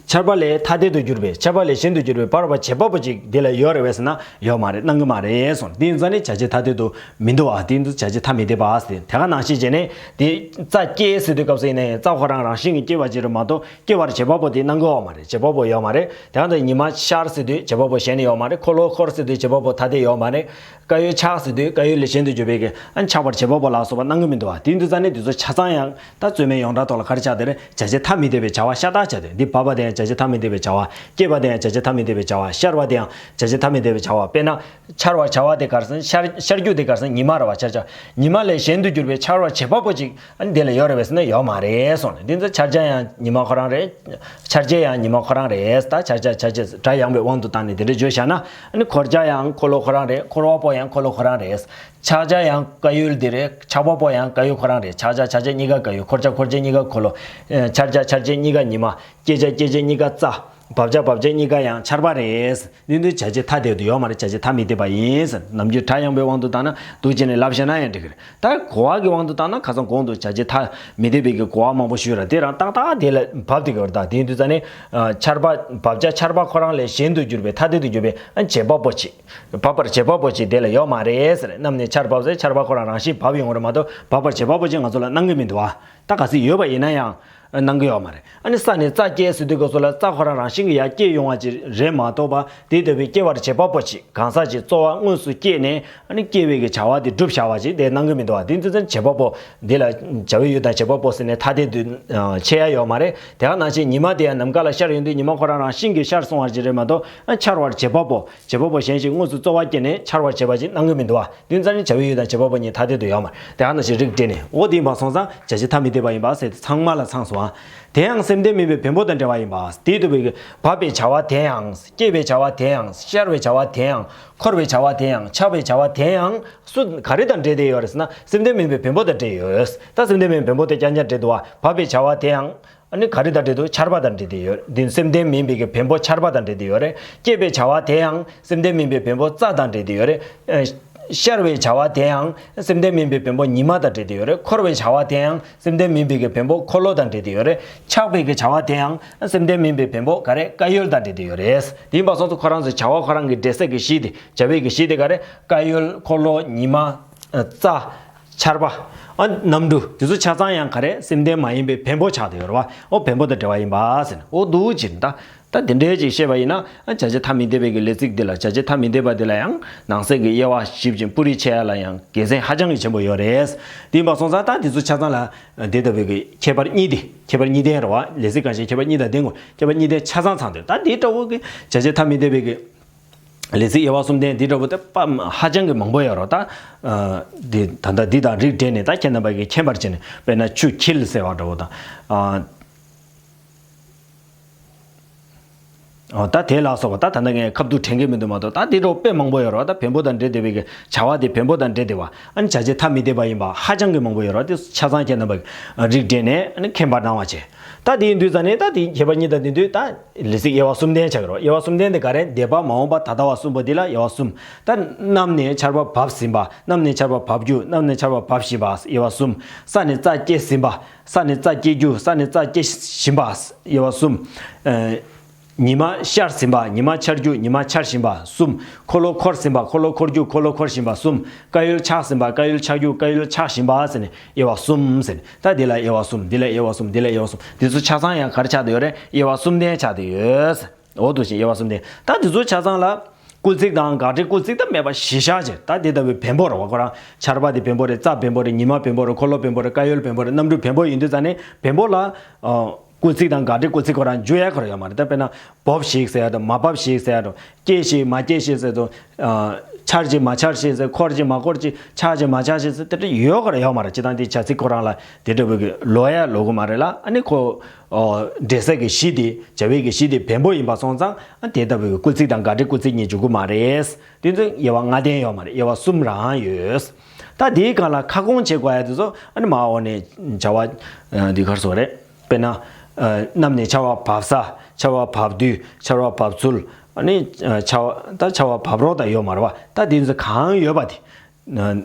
ཆར་པ་ལས་ཐ་དད་དུ་གྱུར་པའི་ཆར་པ་ལས་གཞན་དུ་གྱུར་པའི་བབས་པར་བྱེད་པ་པོ་ཅིག་འདི་ལ་ཡོད་རེད་པས་ཟེར་ན་ཡོད་མ་རེད། སྣང་གི་མ་རེད་གསུངས། དེ་ཡིན་ཙང་ནི་བྱ་བྱེད་ཐ་དད་དུ་མི་འདུག་བ། དེ་ཡིན་དུས་བྱ་བྱེད་ཐ་མི་དད་པ་ཟེར། དེ་ག་ནང་བཞིན་བྱས་ནས་དེ་རྩྭ་སྐྱེས་ཟེར་དུས་སྐབས་སུ་ཡིན་ན་ཡང་རྩྭ་ཁོ་རང་རང་བཞིན་གྱིས་སྐྱེ་བ་ཅིག་རེད་མ་གཏོགས་སྐྱེ་བར་བྱེད་པ་པོ་དེ་སྣང་གི་ཡོད་མ་རེད། བྱེད་པ་པོ་ཡོད་མ་རེད། དེ་ཡང་ད་ཉི་མ་ཤར་ཟེར་དུས་བྱེད་པ་པོ་གཞན་ཡོད་མ་རེད། འཁོར་ལོ་འཁོར་ཟེར་དུས་བྱེད་པ་པོ་ཐ་དད་ཡོད་མ་རེད། དཀར་ཡོལ་ཆགས་ཟེར་དུས་དཀར་ཡོལ་ལས་གཞན་དུ་གྱུར་པའི་གི་ཨ་ཆགས་པར་བྱེད་པ་པོ་ལ་སོགས་པ་སྣང་གི་མི་འདུག་བ། དེ་ཡིན་དུས་ཙང་ནི་དེ་ཚོ་ཆ་ཚང་ཡང་ད་རྩོད་མེད་ཡོངས་གྲགས་ཐོག་ལ་ག་རེ་ཆགས་བསྡད་རེད། བྱ་བྱེད་ཐ་མི་དད་པའི་བྱ་བ་ཤ་སྟག་ཆགས་བསྡད། འདི་བབས་པ་དེ་ཡང་བྱ་བྱེད་ཐ་མི་དད་པའི་བྱ་བ། སྐྱེས་པ་དེ་ཡང་བྱ་བྱེད་ཐ་མི་དད་པའི་བྱ་བ། ཤར་བ་དེ་ཡང་བྱ་བྱེད་ཐ་མི་དད་པའི་བྱ་བ། དཔེར་ན་ཆར་བ་བྱ་བ་དེ་ག་རེ་ཟེར་ན་ཤར་ཤར་རྒྱུ་དེ་ག་རེ་ཟེར་ན་ཉི་མ་རེད་བ། ཆར་ཆ་ཉི་མ་ལས་གཞན་དུ་གྱུར་པའི་ཆར་བར་བྱེད་པ་པོ་ཅིག་ཨ་ནི་དེ་ལ་ཡོད་རེད་པས་ཟེར་ན་ཡོད་མ་རེད་གསུངས་ནས། འདི་ཚོ་ཆར་ཆ་ཡང་ཉི་མ་ཁོ་རང་རེད། ཆར་ཆ་ཡང་ཉི་མ་ཁོ་རང་རེད། ད་ཆར་ཆ་ཆར་ཆ་སྒྲ་ཡངས་པའི་དབང་དུ་བཏང་ནས་དེ་འདྲ་བརྗོད་བཞག་ན་ཨ་ནི་འཁོར་ཆ་ཡང་འཁོར་ལོ་ཁོ་རང་རེད། འཁོར་བ་པོ་ཡང་འཁོར་ལོ་ཁོ་རང་རེད། ཆགས་ཆ་ཡང་དཀར་ཡོལ་འདི་རེད། ཆགས་པ་པོ་ཡང་དཀར་ཡོལ་ཁོ་རང་རེད། ཆགས་ཆ་ཆགས་ཆ་གཉིས་ཀ་དཀར་ཡོལ། འཁོར་ཆ་འཁོར་ཆ་གཉིས་ཀ་འཁོར་ལོ། ཨེ་ཆར་ཆ་ཆར་ཆ་གཉིས་ཀ་ཉི་མ། སྐྱེས་ཆ་སྐྱེས་ཆ་གཉིས་ཀ་རྩྭ། བབས་ཆ་བབས་ཆ་གཉིས་ཀ་ཡང་ཆར་པ་རེད། འདི་འདི་བྱ་བྱེད་ཐ་དད་དུ་ཡོད་མ་རེད། བྱ་བྱེད་ཐ་མི་དད་པ་ཡིན་ཟེར། ནམ་རྒྱུན་སྒྲ་ཡངས་པའི་དབང་དུ་བཏང་ན་འདུག་བྱས་ནས་ལབ་བཤད་ན་ཡང་འགྲིག་གི་རེད། ད་གོ་བ་གི་དབང་དུ་བཏང་ན་ཁ་སང་གོང་དུ་བྱ་བྱེད་ཐ་མི་དད་པའི་གི་གོ་བ་མང་པོ་ཞུས་ར། དེ་རང་ཏག་ཏག་དེ་ལ་བབས་བསྡད་ཀྱི་ཡོད་རེད། ད་དེ་ཡིན་དུས་ཙ་ནས་ཆར་པ་བབས་ཆ་ཆར་པ་ཁོ་རང་ལས་གཞན་དུ་གྱུར་པའི་ཐ་དད་དུ་གྱུར་པའི་བྱེད་པ་པོ་ཅིག་བབས་པར་བྱེད་པ་པོ་ཅིག་དེ་ལ་ཡོད་མ་རེད་ཟེར། གནམ་ནས་ཆར་བབས་ཟེར་ཆར་པ་ཁོ་རང་རང་བཞིན་བབས་ཡོང་གི་རེད་མ་གཏོགས་བབས་པར་བྱེད་པ་པོ་ཅིག་ང་ཚོ་ལ་སྣང་གི་མི་འདུག་བ། ད་གལ་སྲིད་ཡོད་པ་ཡིན་ན་ཡང་། སྣང་གི་ཡོད་མ་རེད། ཨ་ནི་ས་ནས་རྩྭ་སྐྱེས་ཟེར་དུས་སྐབས་སུ་ལ་རྩྭ་ཁོ་རང་རང་བཞིན་གྱིས་ཡར་སྐྱེས་ཡོང་བ་ཅིག་རེད་མ་གཏོགས་པ་དེ་ལྟ་བུའི་སྐྱེ་བར་བྱེད་པ་པོ་ཅིག་གང་ཟག་ཅིག་རྩོལ་བ་དངོས་སུ་སྐྱེས་ནས་ཨ་ནི་སྐྱེ་བའི་གི་བྱ་བ་དེ་སྒྲུབ་བྱ་བ་ཅིག་དེ་སྣང་གི་མི་འདུག་བ། དེ་ཚོ་ཚན་བྱེད་པ་པོ་འདི་ལ་བྱ་བའི་ཡུལ་དང་བྱེད་པ་པོ་ཟེར་ནས་ཐ་དད་དུ་ཕྱེ་ཡ་ཡོད་མ་རེད། དེ་ག་ནང་བཞིན་ཉི་མ་དེ་ཡང་ནམ་མཁའ་ལ་ཤར་ཡོང་དུས་ཉི་མ་ཁོ་རང་རང་བཞིན་གྱིས་ཤར་སོང་བ་ཅིག་རེད་མ་གཏོགས་ཨ་འཆར་བར་བྱེད་པ་པོ་བྱེད་པ་པོ་གཞན་ཞིག་དངོས་སུ་རྩོལ་བ་སྐྱེས་ནས་འཆར་བར་བྱེད་པ་ཅིག་སྣང་གི་མི་འདུག་བ། དེ་ཚོ་ནི་བྱ་བའི་ཡུལ་དང་བྱེད་པ་པོ་གཉིས་ཐ་དད་དུ་ཡོད་མ་རེད། དེ་ག་ནང་བཞིན་རིགས་འགྲེ་ནས་འོ་དེ་ཡིན་པ་སོང་ཙང་བྱ་བྱེད་ཐ་མི་དད་པ་ཡིན་པ་ཟེར་ཏེ་ཚང་མ་ལ་ཚང་སོང་ཨ། དེ་ཡང་སེམས་ལྡན་མིན་པའི་བེམ་པོ་དང་འབྲེལ་བ་ཡིན་པ། དེ་ལྟ་བུའི་བབས་པའི་བྱ་བ་དེ་ཡང་། སྐྱེས་པའི་བྱ་བ་དེ་ཡང་། ཤར་བའི་བྱ་བ་དེ་ཡང་། འཁོར་བའི་བྱ་བ་དེ་ཡང་། ཆགས་པའི་བྱ་བ་དེ་ཡང་སུ་ག་རེ་དང་འབྲེལ་ཏེ་ཡོད་རེད་ཟེར་ན་སེམས་ལྡན་མིན་པའི་བེམ་པོ་དང་འབྲེལ་ཡོད། ད་སེམས་ལྡན་མིན་པའི་བེམ་པོ་དེ་རྐྱང་རྐྱང་འབྲེལ་འདུག་བ། བབས་པའི་བྱ་བ་དེ་ཡང་། ཨ་ནི་ག་རེ་དང་འབྲེལ་འདུག་ཆར་པ་དང་འབྲེལ་ཏེ་ཡོད། འདི་སེམས་ལྡན་མིན་པའི་གི་བེམ་པོ་ཆར་པ་དང་འབྲེལ་ཏེ་ཡོད་རེད། སྐྱེས་པའི་བྱ་བ་དེ་ཡང་སེམས་ལྡན་མིན་པའི་བེམ་པོ་རྩྭ་དང་འབྲེལ་ཏེ་ཡོད་རེད། ཨ་ཤར་བའི་བྱ་བ་དེ་ཡང་སེམས་ལྡན་མིན་པའི་བེམ་པོ་ཉི་མ་དང་འབྲེལ་ཏེ་ཡོད་རེད། འཁོར་བའི་བྱ་བ་དེ་ཡང་སེམས་ལྡན་མིན་པའི་གི་བེམ་པོ་འཁོར་ལོ་དང་འབྲེལ་ཏེ་ཡོད་རེད། ཆགས་པའི་གི་བྱ་བ་དེ་ཡང་སེམས་ལྡན་མིན་པའི་བེམ་པོ་ག་རེ་དཀར་ཡོལ་དང་འབྲེལ་ཏེ་ཡོད་རེད། དེ་ཡིན་པ་སོང་ཙང་ཁོ་རང་ཚོའི་བྱ་བ་ཁོ་རང་གི་འབྲེལ་ཚད་ཀྱི་གཞི་དེ་བྱ་བའི་གི་གཞི་དེ་ག་རེ་དཀར་ཡོལ་འཁོར་ལོ་ཉི་མ། རྩྭ། ཆར་པ། ཨ་གནམ་གྲུ་དེ་ཚོ་ཆ་ཚང་ཡང་ག་རེ་སེམས་ལྡན་མ་ཡིན་པའི་བེམ་པོ་ཆགས་བསྡད་ཡོད་རེད་བ། ཨོ་བེམ་པོ་དང་འབྲེལ་བ་ཡིན་པ་ཟེར་ནས་ཨོ་འདུག་ཅེས་ད། ད་དེ་འདྲའི་ཅིག་བཤད་པ་ཡིན་ན་ཨ་བྱ་བྱེད་ཐ་མི་དད་པའི་གི་ལས་ཚིག་འདི་ལ་བྱ་བྱེད་ཐ་མི་དད་པ་འདི་ལ་ཡང་ནང་གསེས་ཀྱི་དབྱེ་བ་ཞིབ་ཅིང་སྤུ་རིས་ཕྱེ་ཡ་ལ་ཡང་དགེ་མཚན་ཧ་ཅང་གི་ཆེན་པོ་ཡོད་རེད། དེ་ཡིན་པ་སོང་ཙང་ད་དེ་ཚོ་ཆ་ཚང་ལ་དེ་ལྟ་བུའི་གི་ཁྱད་པར་གཉིས་དེ་ཁྱད་པར་གཉིས་ལྡན་རེད་བ། ལས་ཚིག་གང་ཞིག་ཁྱད་པར་གཉིས་དང་ལྡན་དགོས། ཁྱད་པར་གཉིས་ལྡན་ཆ་ཚང་ཚང་དེ་ད་དེ་འདྲ་བོ་གི་བྱ་བྱེད་ཐ་མི་དད་པའི་གི་ལས་ཚིག་དབྱེ་བ་གསུམ་ལྡན་འདི་འདྲ་བོ་དེ་དཔེ་ཧ་ཅང་གི་མང་པོ་ཡོད་རེད་ད། ཨ་འདི་ད་ལྟ་འདི་དང་རིགས་འགྲེ་ནས་ད་ཁྱེད་རྣམ་པ་གིས་མཁྱེན་པར་བྱས་ནས་དཔེར་ན་ཆུ་འཁྱིལ་ཟེར་བ་འདྲ་བོ་དང་། ཨ་ཨ་ད་དེ་ལ་སོགས་པ་ད་ད་ལྟ་ངས་ཁ་ཐུག་དྲན་གྱི་མི་འདུག་མ་གཏོགས་ད་འདི་འདྲ་བོ་དཔེ་མང་པོ་ཡོད་རེད་ད། བེམ་པོ་དང་འབྲེལ་བསྡད་པའི་གི་བྱ་བ་དེ་བེམ་པོ་དང་འབྲེལ་བསྡད་པ། ཨ་ནི་བྱ་བྱེད་ཐ་མི་དད་པ་ཡིན་པ་ཧ་ཅང་གི་མང་པོ་ཡོད་རེད། དེ་ཆ་ཚང་ཁྱེད་རྣམ་པ་གིས་རིགས་འགྲེ་ནས་ཨ་ནི་མཁྱེན་པར་གནང་བ་བྱས། ད་དེ་ཡིན་དུས་ཙ་ནས་ད་དེ་ཁྱད་པར་གཉིས་དང་དེ་དུས་ད། ལས་ཚིག་དབྱེ་བ་གསུམ་ལྡན་ཆགས་ཀྱི་རེད། དབྱེ་བ་གསུམ་ལྡན་དེ་ག་རེ་འདས་པ་མ་འོངས་པ་ད་ལྟ་བ་གསུམ་པོ་འདི་ལ་དབྱེ་བ་གསུམ། ད་གནམ་ནས་ཆར་པ་བབས་ཟིན་པ། གནམ་ནས་ཆར་པ་བབས་རྒྱུ། གནམ་ནས་ཆར་པ་བབས་བཞིན་པ་དབྱེ་བ་གསུམ། ས་ནས་རྩྭ་སྐྱེས་ཟིན་པ། ས་ནས་རྩྭ་སྐྱེ་རྒྱུ། ས་ནས་རྩྭ་སྐྱེ་བཞིན་པ་དབྱེ་བ་གསུམ། ཨེ་ ཉི་མ་ཤར་ཟིན་པ། ཉི་མ་འཆར་རྒྱུ། ཉི་མ་འཆར་བཞིན་པ་གསུམ། འཁོར་ལོ་འཁོར་ཟིན་པ། འཁོར་ལོ་འཁོར་རྒྱུ། འཁོར་ལོ་འཁོར་བཞིན་པ་གསུམ། བཀའ་ཡུལ་ཆགས་ཟིན་པ། བཀའ་ཡུལ་ཆགས་རྒྱུ། བཀའ་ཡུལ་ཆགས་བཞིན་པ་ཟེར་ནས་དབྱེ་བ་གསུམ་ཟེར་ནས། ད་འདི་ལ་དབྱེ་བ་གསུམ། འདི་ལ་དབྱེ་བ་གསུམ། འདི་ལ་དབྱེ་བ་གསུམ། འདི་ཚོ་ཆ་ཚང་ཡང་ག་རེ་ཆགས་བསྡད་ཡོད་རེད། དབྱེ་བ་གསུམ་ལྡན་ཆགས་བསྡད་ཡོད། འོ་འདུག་ཅིང་དབྱེ་བ་གསུམ་ལྡན། ད་འདི་ཚོ་ཆ་ཚང་ལ་སྐུལ་ཚིག་དང་དགག་སྒྲའི་སྐུལ་ཚིག་ད་མེད་པ་གཞི་བཞག་བྱས། ད་དེ་ལྟ་བུའི་བེམ་པོ་རེད་བ། ཁོ་རང་ཆར་པ་དེ་བེམ་པོ་རེད། རྩྭ་བེམ་པོ་རེད། ཉི་མ་བེམ་པོ་རེད། འཁོར་ལོ་བེམ་པོ་རེད། བཀའ་ཡུལ་བེམ་པོ་རེད། གནམ་གྲུ་བེམ་པོ་ཡིན་དུས་ཙང་ནས་བེམ་པོ་ལ། ཨ། སྐུལ་ཚིག་དང་དགག་སྒྲའི་སྐུལ་ཚིག་ཁོ་རང་འཇུག་ཡ་ཁོ་རང་ཡོད་མ་རེད། ད་དཔེར་ན་འབབ་ཞིག་ཟེར་ཡ་དང་། མ་འབབ་ཞིག་ཟེར་ཡ་དང་། སྐྱེས་ཤིག་མ་སྐྱེས་ཤིག་ཟེར་དང་། ཨ། འཆར་ཅིག་མ་འཆར་ཞིག་ཟེར། འཁོར་ཅིག་མ་འཁོར་ཅིག། ཆགས་ཅིག་མ་ཆགས་ཞིག་ཟེར། དེ་འདྲ་ཡོད་ཁོ་རང་ཡོད་མ་རེད། སྤྱིར་བཏང་དེ་བྱ་ཚིག་ཁོ་རང་ལ་དེ་འདྲ་བོའི་གི་ལོག་ཡ་ལོག་གི་མ་རེད་ལ། ཨ་ནི་ཁོ། ཨོ། འབྲེལ་ས་གི་གཞི་དེ། བྱ་བའི་གི་གཞི་དེ་བེམ་པོ་ཡིན་པ་སོང་ཙང་། ཨ། དེ་ལྟ་བུའི་གི་སྐུལ་ཚིག་དང་དགག་སྒྲའི་སྐུལ་ཚིག་གཉིས་འཇུག་གི་མ་རེད། དེ་ཚོ་དབྱེ་བ་ལྔ་ལྡན་ཡོད་མ་རེད། དབྱེ་བ་གསུམ་རང་ཡོད། ད་དེའི་སྒང་ལ་ཁ་སྐོང་བྱེད་དགོས་ཡ་དེ་ཚོ། ཨ་ནི་མར་འོག་ནས་བྱ་བ། ཨ། འདི་ག་རེ་ཟེར་དགོས་རེད། དཔེར་ན། ཨ། གནམ་ནས་ཆར་པ་བབས་ས། ཆར་པ་བབས་དུས། ཆར་པ་བབས་ཚུལ། ཨ་ནི། ཨ། ཆར་པ། ད་ཆར་པ་བབས་རོགས་ད་ཡོད་མ་རེད་བ། ད་དེ་ཚོ་གང་ཡོད་པ་དེ། ཨ།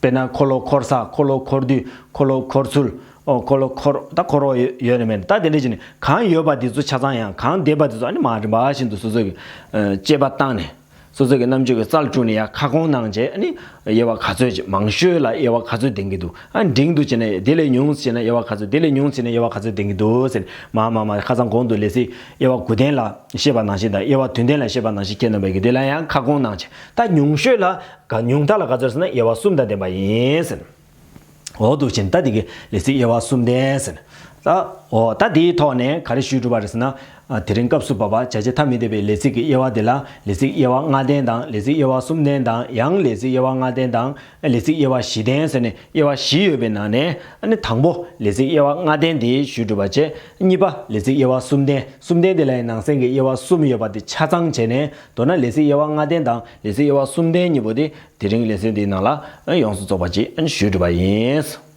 དཔེར་ན་འཁོར་ལོ་འཁོར་ས། འཁོར་ལོ་འཁོར་དུས། འཁོར་ལོ་འཁོར་ཚུལ། ཨོ། འཁོར་ལོ་འཁོར། ད་འཁོར་རོགས་ཡོད་ཡོད་ནི་མེད། ད་དེ་འདྲ་བྱས་ནས་གང་ཡོད་པ་དེ་ཚོ་ཆ་ཚང་ཡང་། གང་བསྡད་པ་དེ་ཚོ། ཨ་ནི་མར་རིམ་པ་བཞིན་དུ་སོ་སོ་གི། ཨ། དཔྱད་པ་བཏང་ནས། སོ་སོ་གི་རྣམ་དཔྱོད་ཀྱི་རྩལ་སྤྲུགས་ནས་ཡར་ཁ་སྐོང་གནང་བྱས། ཨ་ནི་དབྱེ་བ་ག་ཚོད་ཅིག། མང་ཤོས་ལ་དབྱེ་བ་ག་ཚོད་ལྡན་གྱི་འདུག། ཨ། འབྲིང་དུ་བྱས་ན། དེ་ལས་ཉུང་བྱས་ན་དབྱེ་བ་ག་ཚོད། དེ་ལས་ཉུང་བྱས་ན་དབྱེ་བ་ག་ཚོད་ལྡན་གྱི་འདུག་ཟེར་ནས། མར་མར་མར་ཁ་སང་གོང་དུ་ལས་ཚིག་དབྱེ་བ་དགུ་ལྡན་ལ་བཤད་པ་ནང་བཞིན་དང་། དབྱེ་བ་བདུན་ལྡན་ལ་བཤད་པ་ནང་བཞིན། ཁྱེད་རྣམ་པས་ཀྱི་དེ་ལ་ཡང་ཁ་སྐོང་གནང་བྱས། ད་ཉུང་ཤོས་ལ། ག། ཉུང་མཐའ་ལ་ག་ཚོད་ཟེར་ན། དབྱེ་བ་གསུམ་དང་ལྡན་པ་ཡིན་ཟེར། འོ་འདུག་ཅིང་། ད་དེ་གི་ལས་ཚིག་དབྱེ་བ་གསུམ་ལྡན་ཟེར། ད། འོ། ད་དེའི་ཐོག་ནས་ག་རེ་ཞུས་གྲུབ་པ་རེད་ཟེར་ན། ཨ། དེ་རིང་སྐབས་སུ་བབ་པ་བྱ་བྱེད་ཐ་མི་དད་པའི་ལས་ཚིག་གི་དབྱེ་བ་དེ་ལ། ལས་ཚིག་དབྱེ་བ་ལྔ་ལྡན་དང་། ལས་ཚིག་དབྱེ་བ་གསུམ་ལྡན་དང་། ཡང་ལས་ཚིག་དབྱེ་བ་ལྔ་ལྡན་དང་། ལས་ཚིག་དབྱེ་བ་བཞི་ལྡན་ཟེར་ནས་དབྱེ་བ་བཞི་ཡོད་པའི་ནང་ནས། ཨ་ནི་དང་པོ་ལས་ཚིག་དབྱེ་བ་ལྔ་ལྡན་དེ་ཞུས་གྲུབ་པ་བྱས། གཉིས་པ་ལས་ཚིག་དབྱེ་བ་གསུམ་ལྡན། གསུམ་ལྡན་དེ་ལ་ཡང་ནང་གསེས་ཀྱི་དབྱེ་བ་གསུམ་ཡོད་པ་དེ་ཆ་ཚང་བྱས་ནས། མདོར་ན་ལས་ཚིག་དབྱེ་བ་ལྔ་ལྡན་དང་ལས་ཚིག་དབྱེ་བ་གསུམ་ལྡན་གཉིས་པོ་དེ་དེ་རིང་ལེ་ཚན་འདིའི་ནང་ལ་ཡོངས་སུ་རྫོགས་པ་ཅིག་ཞུས་གྲུབ་པ་ཡིན།